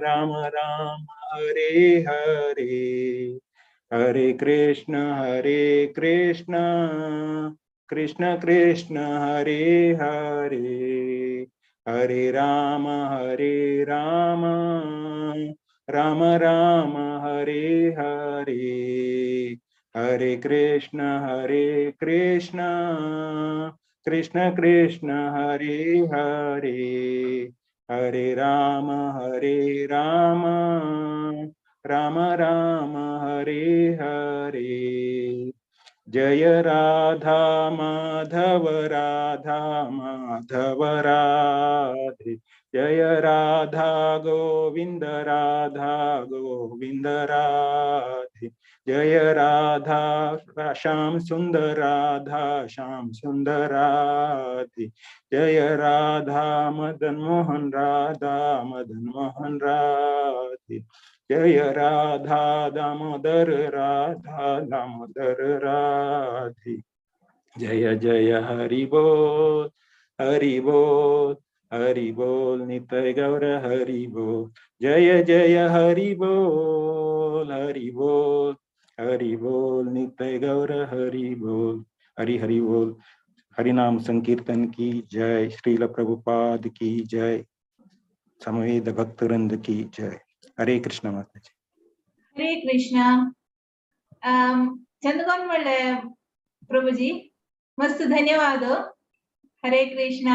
Speaker 9: राम राम हरे हरे। हरे कृष्ण कृष्ण कृष्ण हरे हरे, हरे राम राम राम हरे हरे। हरे कृष्ण कृष्ण कृष्ण हरे हरे, हरे राम राम राम हरे हरे। जय राधा माधव राधे, जय राधा गोविंद राधे, जय राधा श्याम सुंदर राधे, जय राधा मदन मोहन राधे, जय राधा दामोदर राधे। जय जय हरि बोल हरि बोल हरि बोल नित्य गौर हरि बोल, जय जय हरि बोल हरि बोल हरि बोल नित्य गौर हरि बोल, हरि हरि बोल। हरि नाम संकीर्तन की जय, श्रील प्रभुपाद की जय, समवेद भक्तवृंद की जय। हरे कृष्ण माता जी।
Speaker 2: हरे कृष्ण। चंद्रकोण म्हणले प्रभुजी, मस्त धन्यवाद। हरे कृष्ण।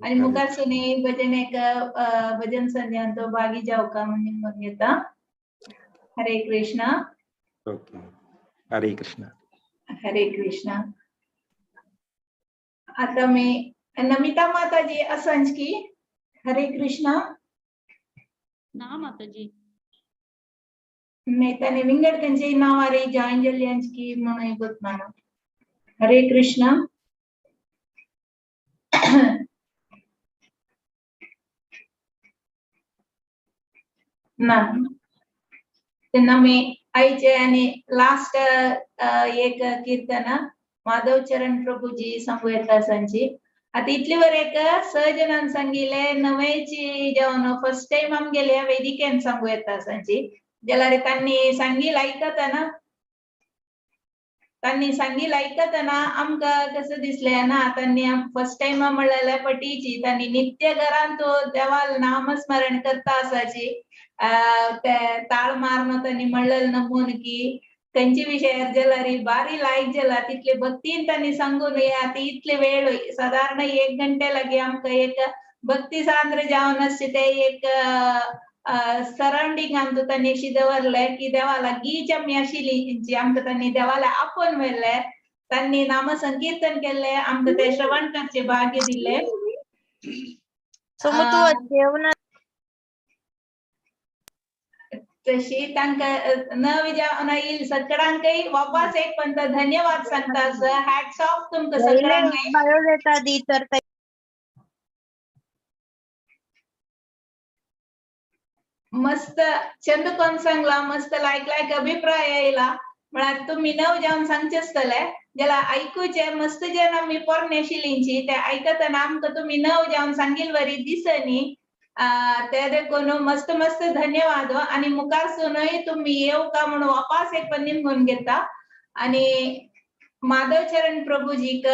Speaker 2: आणि मुखार सुनी भजन एक भजन संध्यांतो भागी जाऊ का म्हणून घेता। हरे कृष्ण।
Speaker 9: ओके, हरे कृष्ण।
Speaker 2: हरे कृष्ण। आता मी नमिता माताजी असांच की हरे कृष्ण
Speaker 3: ना माताजी
Speaker 2: नाही त्याने विंगड त्यांचे नावारे जॉईन झाली की म्हणून गोत माना। हरे कृष्ण। ना त्यांना मी आईचे आणि लास्ट एक कीर्तन माधव चरण प्रभूजी सांगू येता सांची। आता इतली वर एक सहजनान सांगिले नवेची जेवण फर्स्ट टाइम आम गेले वेदिकेन सांगू येता सांची जाल्यार तांणी सांगील आयकतना तांणी सांगील आयकतना आमकां कसं दिसलें ना तांणी फर्स्ट टाइम म्हणलें पटीची तांणी नित्य घरान तो देवाल नामस्मरण करता आसाची ते ताळ मारून तांणी म्हणलें नमून की खंयचे विशयार जाल्यार बारी लायक जाला तितले भक्तीन तांणी सांगून आतां इतले वेळ सादारण एक घंटे लागी आमकां एक भक्ती सांद्र जावन आसचे ते एक सरावंडींग आमकां तांणी अशी दवरलें की देवा लागींच आमी आशिल्ली जी आमकां तांणी देवाला आपोवन व्हेलें तांणी नामसंकीर्तन केल्लें आमकां ते श्रवण करचें भाग्य दिल्लें। तशी तांकां नवी जावन येईल सगळ्यांकय वापस एक पण धन्यवाद सांगता। हॅट्स ऑफ तुमकां सगळ्यांकय।
Speaker 10: बायोडेटा दी तर
Speaker 2: मस्त चंद कोण सांगला मस्त लायक लायक अभिप्राय येयला म्हळ्यार तुमी नव जावन सांगचे आसतले जाल्यार आयकुचे मस्त जेन्ना आमी पोरणे आशिल्लींची ते आयकतना आमकां तुमी नव जावन सांगील वरी दिसनी ते देखून मस्त मस्त धन्यवाद। आणि मुखारसूनय तुमी येवका का म्हणून वापस एक पण निमगून घेता। आणि माधवचरण प्रभुजीक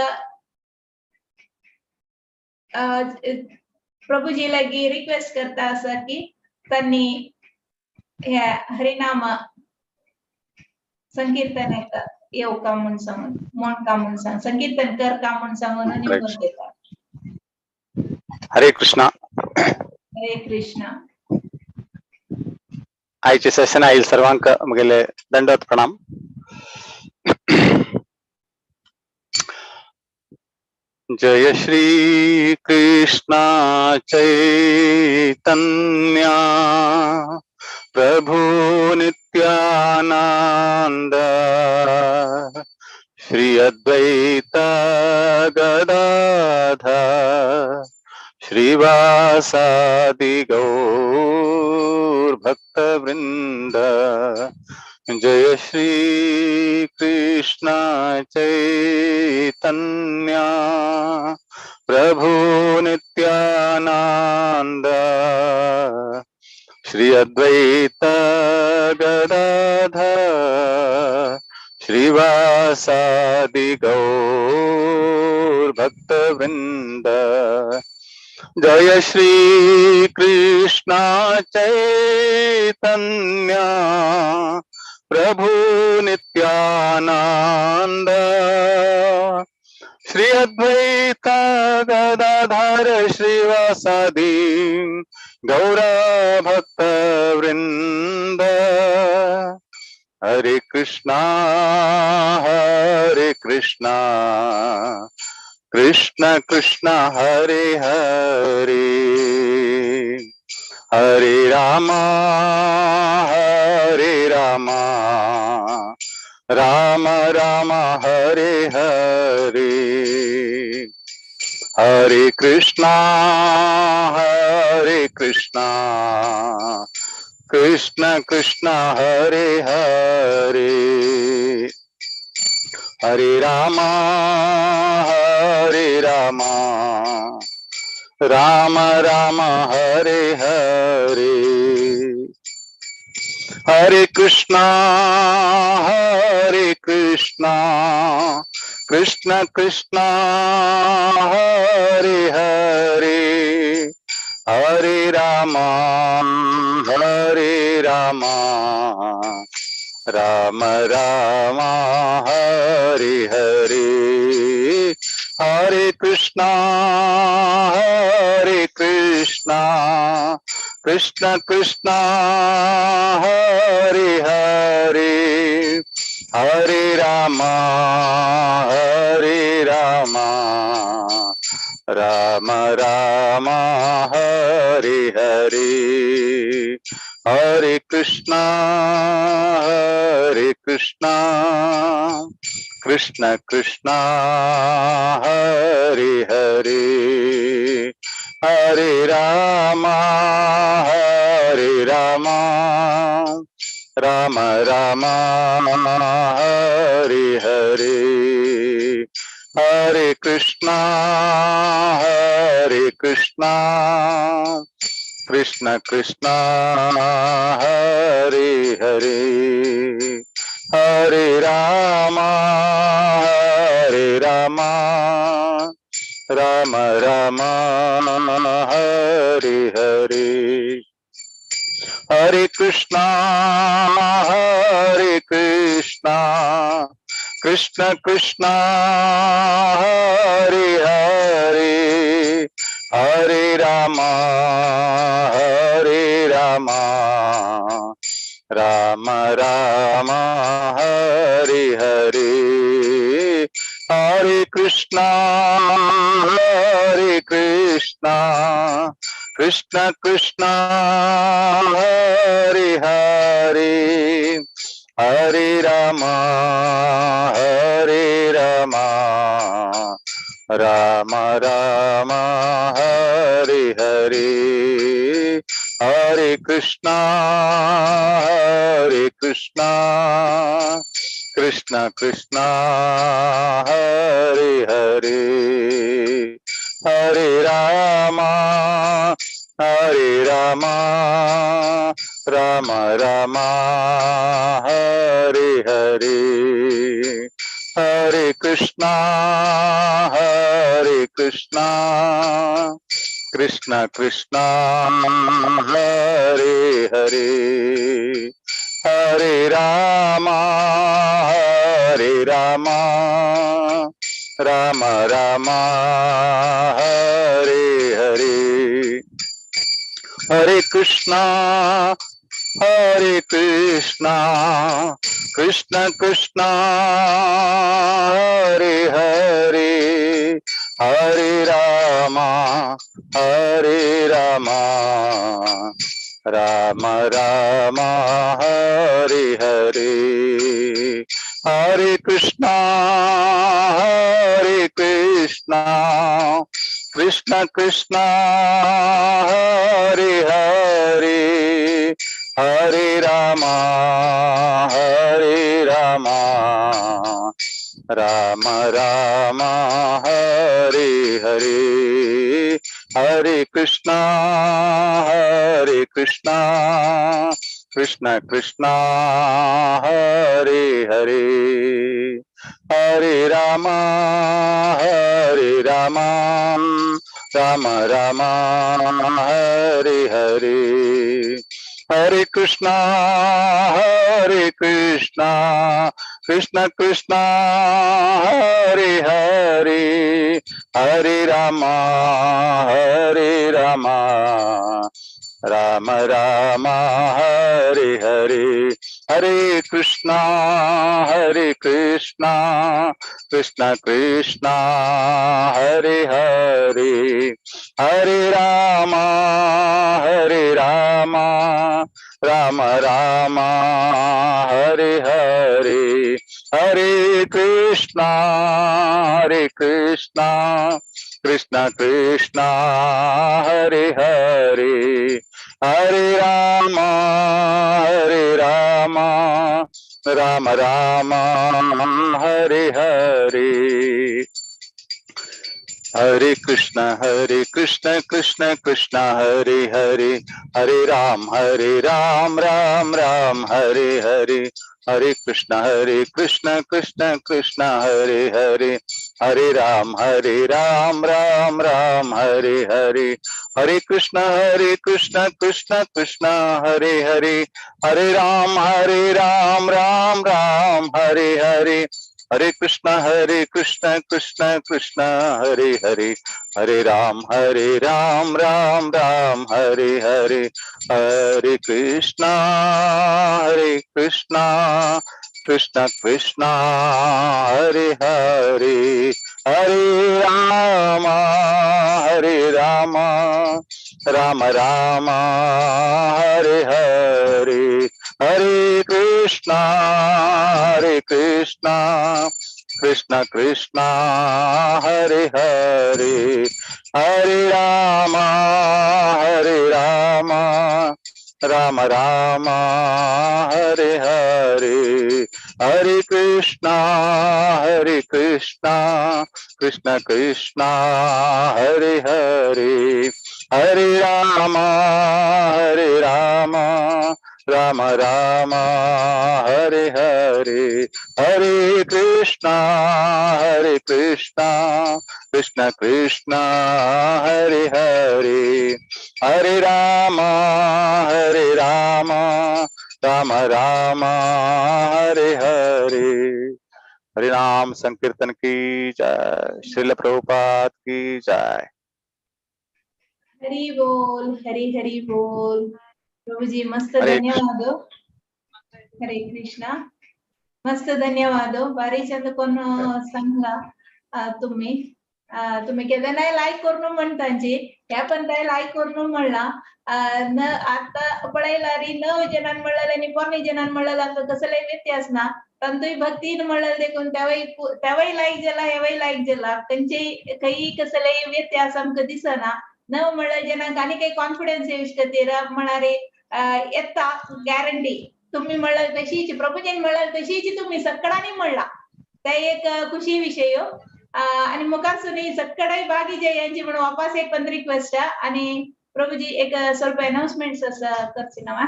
Speaker 2: प्रभुजी लागी रिक्वेस्ट करता आसा की तांणी ह्या हरिनाम संकीर्तन येवका म्हूण सांगून म्हण का म्हूण सांग संकीर्तन कर का म्हूण सांगून निमगून घेता।
Speaker 1: हरे कृष्णा.
Speaker 2: हरे कृष्णा.
Speaker 1: आयचे सेशन आयल सर्वांक म्हगेले दंडवत प्रणाम. जय श्री कृष्णा चैतन्य प्रभु नित्यानंद श्री अद्वैत गदाधर श्रीवासादि गौर भक्त वृंद. जय श्री कृष्ण चैतन्य प्रभु नित्यानंद श्री अद्वैत गदाधर श्रीवासादि गौर भक्त वृंद. जय श्री कृष्ण चैतन्य प्रभु नित्यानंद श्री अद्वैत गदाधर श्रीवासादि गौर भक्त वृंद. हरे कृष्णा हरे कृष्णा कृष्ण कृष्ण हरे हरे हरे राम राम राम हरे हरे. हरे कृष्णा कृष्ण कृष्ण हरे हरे हरे राम राम राम हरे हरे. हरे कृष्णा कृष्ण कृष्ण हरे हरे हरे राम राम राम हरे हरे. हरे कृष्णा कृष्ण कृष्ण हरे हरे हरे राम राम राम हरे हरे. हरे कृष्णा कृष्ण कृष्ण हरे हरे हरे राम राम राम हरे हरे. हरे कृष्णा कृष्ण कृष्ण हरे हरे हरे राम राम राम हरे हरे. हरे कृष्णा कृष्ण कृष्ण हरे हरे हरे राम राम राम हरे हरे. हरे कृष्णा कृष्ण कृष्ण हरे हरे हरे राम राम राम हरे हरे. हरे कृष्णा कृष्ण कृष्ण हरे हरे हरे राम राम राम हरे हरे. हरे Krishna Krishna Krishna Hare Hare Hare Ram Rama Rama, Hare Hare. Hare Krishna Hare Krishna, Krishna Krishna, Hare Hare. Hare Rama Hare Rama, Rama Rama, Hare Hare. Hare Krishna Hare Krishna, Krishna Krishna, Hare Hare. Hare Rama Hare Rama, Rama Rama, Hare Hare. Hare Krishna Hare Krishna, Krishna Krishna, Hare Hare. Hare Rama Hare Rama, Rama Rama, Hare Hare. Hare Krishna Hare Krishna, Krishna Krishna, Hare Hare. Hare Rama Hare Rama, Rama Rama, Hare Hare. Hare Krishna Hare Krishna, Krishna Krishna, Hare Hare. Hare Rama Hare Rama, Rama Rama, Hare Hare. Hare Krishna Hare Krishna, Krishna Krishna, Hare Hare. Hare Rama Hare Rama, Rama Rama, Hare Hare. Hare Krishna Hare Krishna, Krishna Krishna, Hare Hare. Hare Ram Ram Ram, Hare Hare. Hare Krishna Krishna Krishna, Hare Hare. Hare Ram Ram Ram, Hare Hare. Hare Krishna Krishna Krishna, Hare Hare. Hare Ram Ram Ram, Hare Hare. Hare Krishna Krishna Krishna, Hare Hare. Hare Ram Ram Ram, Hare Hare. Hare Krishna Krishna Krishna, Hare Hare. Hare Rama Rama Rama, Hare Hare. Hare Krishna Krishna Krishna, Hare Hare. Hare Rama Rama Rama, Hare Hare. Hare Krishna Krishna Krishna, Hare Hare. Hare Rama Rama Rama, Hare Hare. Hare Krishna Krishna Krishna, Hare Hare. Hare Rama Rama Rama, Hare Hare. Hare नाम संकीर्तन की जय, श्रील प्रभुपाद की जय।
Speaker 2: हरी बोल, हरी हरी बोल। प्रभुजी मस्त
Speaker 1: हरे
Speaker 2: धन्यवाद। हरे कृष्णा, मस्त धन्यवाद। बारी चंद कोण सांगला तुम्ही तुम्ही केन्नाय लायक करून म्हणतांची ह्या पण ते लायक करून म्हणला न आता पळयला री 9 जणांन म्हणलें आनी 4 जणांन म्हणलें आमकां कसलेय व्यत्यास ना। तांतूय भक्तीन म्हणलें देखून तेवय लायक जाला हेवय लायक जाला, तेंचे खंय कसलेय व्यत्यास आमकां दिसना। 9 म्हणलें जणांक आनी काही कॉन्फिडन्स येवचे खातीर म्हळ्यार येता गॅरंटी। तुम्ही म्हणलं तशीच प्रभुजीन म्हणलं तशीच तुम्ही सगळ्यांनी म्हणला ते एक खुशी विषय। आणि मुखार सगळे बागी जे यांची म्हणून वापस एक पण रिक्वेस्ट आणि प्रभुजी एक ಸ್ವಲ್ಪ अनाउन्समेंट्स असं करची ना।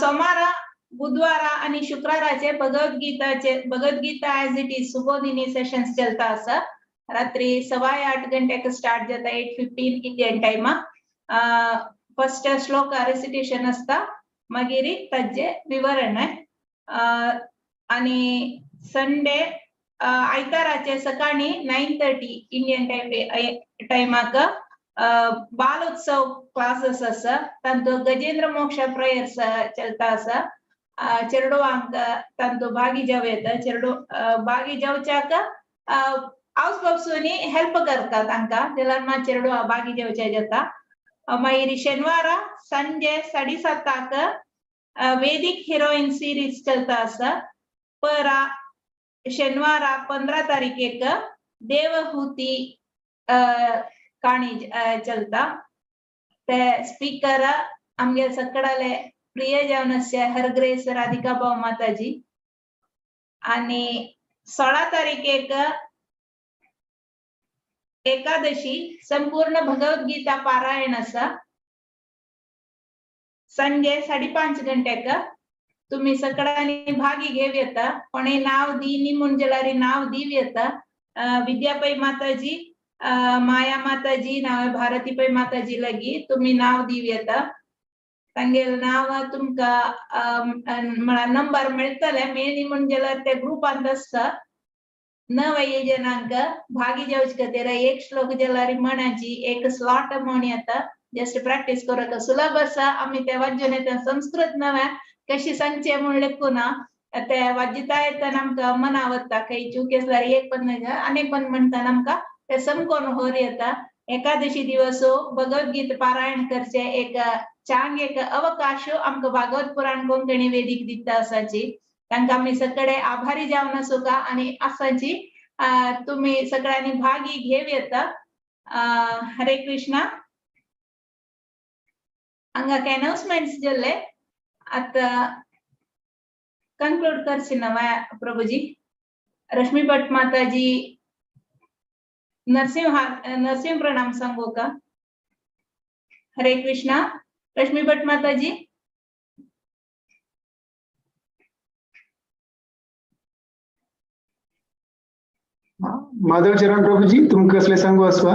Speaker 2: सोमारा बुधवारा आणि शुक्राराचे भगवद्गीताचे Bhagavad Gita as it is Subodhini sessions चलता असं रात्री 8:15 गंट्याक स्टार्ट जाता, 8:15 इंडियन टाइम। फर्स्ट श्लोक रेसिटेशन असता मागीर ताजे विवरण. आनी संडे आयताराचे सकाळी 9:30 इंडियन टायम टायमाक बाल उत्सव क्लासेस आसा. तांतू गजेंद्र मोक्ष प्रेयर्स चलता आसा. चेडवांक तांतू भागी जावं येता. चेडू भागी जावच्याक हावस बाबसूनी हेल्प करता तांकां, जाल्यार मात चेडवा भागी जावचे जाता. मागीर शेनवारा संजे 7:30 वेदीक हिरोईन सिरीज चलता आसा. परा शेनवारा 15 तारीखेक देवहूती काणी चलता. ते स्पीकर आमगे सकडाले प्रिय जावन आसचे हरग्रेस राधिका भाऊ माताजी. आनी 16 तारीखेक एकादशी संपूर्ण भगवद्गीता पारायण आसा. संजे 5:30 गंट्याक तुम्ही सगळ्यांनी भागी घेव येता. कोणे नाव दी नी म्हूण जाल्यार नाव दिव येता. विद्यापै माताजी, माया माताजी, नाव भारती पै माताजी लागी तुम्ही नाव दिव येता. तांगेल नाव तुमकां म्हळ्यार नंबर मेळटले. मेळ्ळी म्हूण जाल्यार ते ग्रुपांत आसता. नव जनांक भागी जावचे खातीर एक श्लोक जाल्यार म्हणाची एक स्लॉट म्हण येता. जस्ट प्रॅक्टीस करूंक सुलभ आसा. आमी ते वाजून येता. संस्कृत नव्या कशी सांगचे म्हूण लेखूना ते वाजिता येतना आमकां मना वता. खंय चूक आसल्यार एक पण आनी पण म्हणटाना आमकां ते समकोन होर येता. एकादशी दिवस भगवद्गीत पारायण करचे एक चांग एक अवकाश आमकां भागवत पुराण कोंकणी वेदीक दिता आसाची. तांकां आमी सगळे आभारी जावन आसूका आनी आसाची तुमी सगळ्यांनी भागी घेव येता. हरे कृष्णा. हांगा अनाउन्समेंट्स जाल्ले आतां कंक्लूड करची ना माया प्रभुजी. रश्मी भट माताजी नरसिंह नरसिंह प्रणाम सांगू का? हरे कृष्णा. रश्मी भट माताजी.
Speaker 10: माधव चरण प्रभुजी तुमकां कसले सांगू आसवा?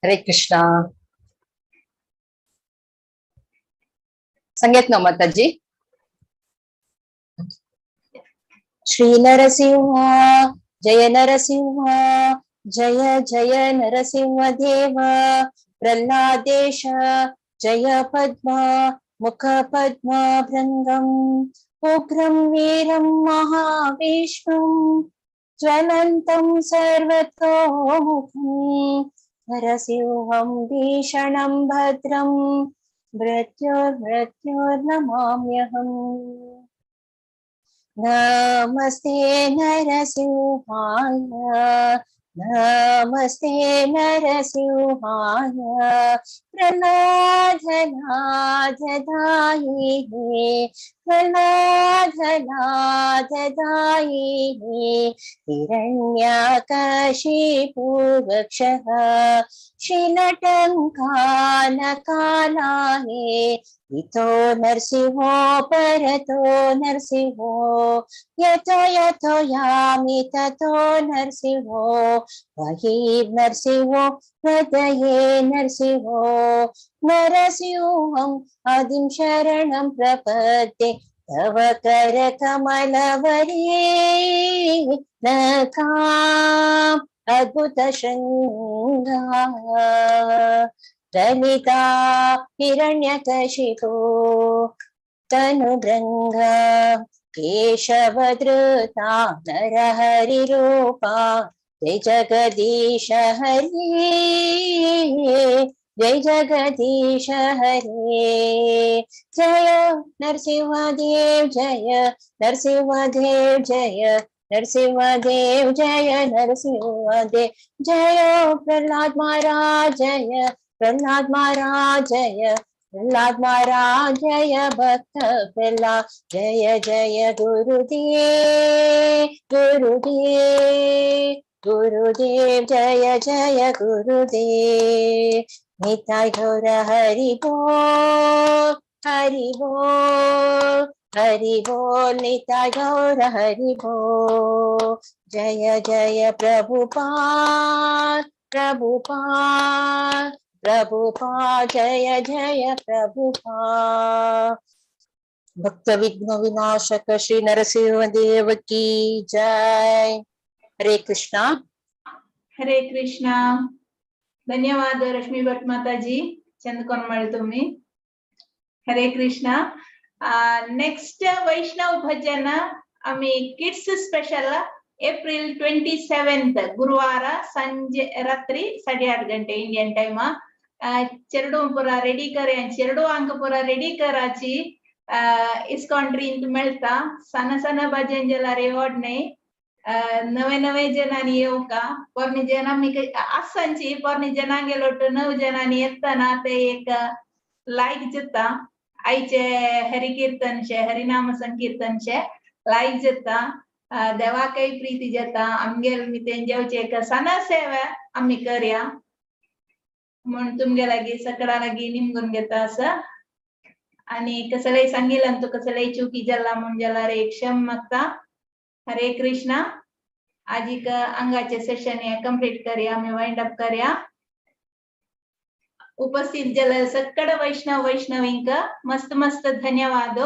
Speaker 11: हरे कृष्णा. संगीत नो माताजी. श्री नरसिंह जय नरसिंह जय जय नरसिंह देव प्रह्लादेश जय पद्मा मुख पद्मा भृंगम उग्रं वीरं महाविष्णुं ज्वलन्तं सर्वतोमुखं नरसिंहं भीषणं भद्रं मृत्योर्मृत्योर्नमाम्यहम्. नमस्ते नरसिंहाय नमस्ते नरसिंहाय प्रह्लादनाथदायिने प्रह्लादनाथदायिने हिरण्यकशिपुवक्षः श्रीलटङ्कानकालाये इतो नरसिंहो परतो नरसिंहो यतो यतो यामि ततो नरसिंहो बहिर्नरसिंहो हृदये नरसिंहो नरसिंहम् आदिं शरणं प्रपद्ये तव करकमलवरे नखाम् अद्भुतशृङ्गा ललिता हिरण्यकशिपो तनुभृङ्गा केशवधृता नरहरिरूपा जय जगदीश हरे जय जगदीश हरे जय नरसिंहदेव जय नरसिंहदेव जय नरसिंहदेव जय नरसिंहदेव जय प्रहलाद महाराज जय प्रहलाद महाराज जय प्रहलाद महाराज जय भक्त प्रहलाद, जय जय गुरुदेव गुरुदेव गुरुदेव, जय जय गुरुदेव। निताई गौर हरि बोल हरि बोल हरि बोल, निताई गौर हरि बोल। जय जय प्रभुपाद प्रभुपाद प्रभुपाद, जय जय प्रभुपाद। भक्त विघ्न विनाशक श्री नरसिंह देव की जय। हरे कृष्णा।
Speaker 2: हरे कृष्णा। धन्यवाद रश्मी भट माताजी, चंद कोण मेळ्ळे तुम्ही। हरे कृष्णा। नेक्स्ट वैष्णव भजन आम्ही किड्स स्पेशल एप्रिल 27 गुरुवार संजे रात्री 8:30 गंटे इंडियन टाइम। चेरडू पुरा रेडी कर, चेरडू अंक पुरा रेडी कराची इस्कॉन ट्रींत मेळता। सण सण भजन जाल्यार येवड न्हय, नवे नवे जणांनी येवका, पोरणी जण आमी आसांची पोरणी जणांगेलोट नव जणांनी येतना ते एक लायक जाता। आयचे हरि कीर्तनशे हरिनाम संकीर्तनशे लायक जाता, देवाकय प्रीती जाता। आमगेल मितेन जेवचे एक सण सेवा आमी करया म्हूण तुमगे लागीं सगळ्या लागीं निमगून घेता आसा। आनी कसलेय सांगिल्ल्यान तूं कसलेय चुकी जाला म्हूण जाल्यार एक क्षम मागता। हरे कृष्णा। आजीक अंगाचे सेशन हे कंप्लीट करया, आमी वाइंड अप करया। उपस्थित जाल्यार सगळे वैष्णव वैष्णवींक मस्त मस्त धन्यवाद।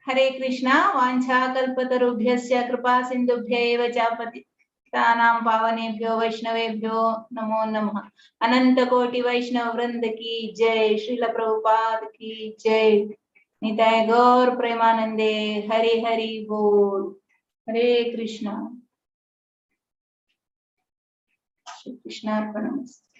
Speaker 2: हरे कृष्णा। वाञ्छा कल्पतरुभ्यश्च कृपा सिन्धुभ्य एव च पतितानां पावनेभ्यो वैष्णवेभ्यो नमो नमः। अनंत कोटि वैष्णव वृंद की जय, श्रील प्रभुपाद की जय। निताय गौर प्रेमानंदे हरि हरि बोल। हरे कृष्णा। श्री कृष्णार्पणमस्तु।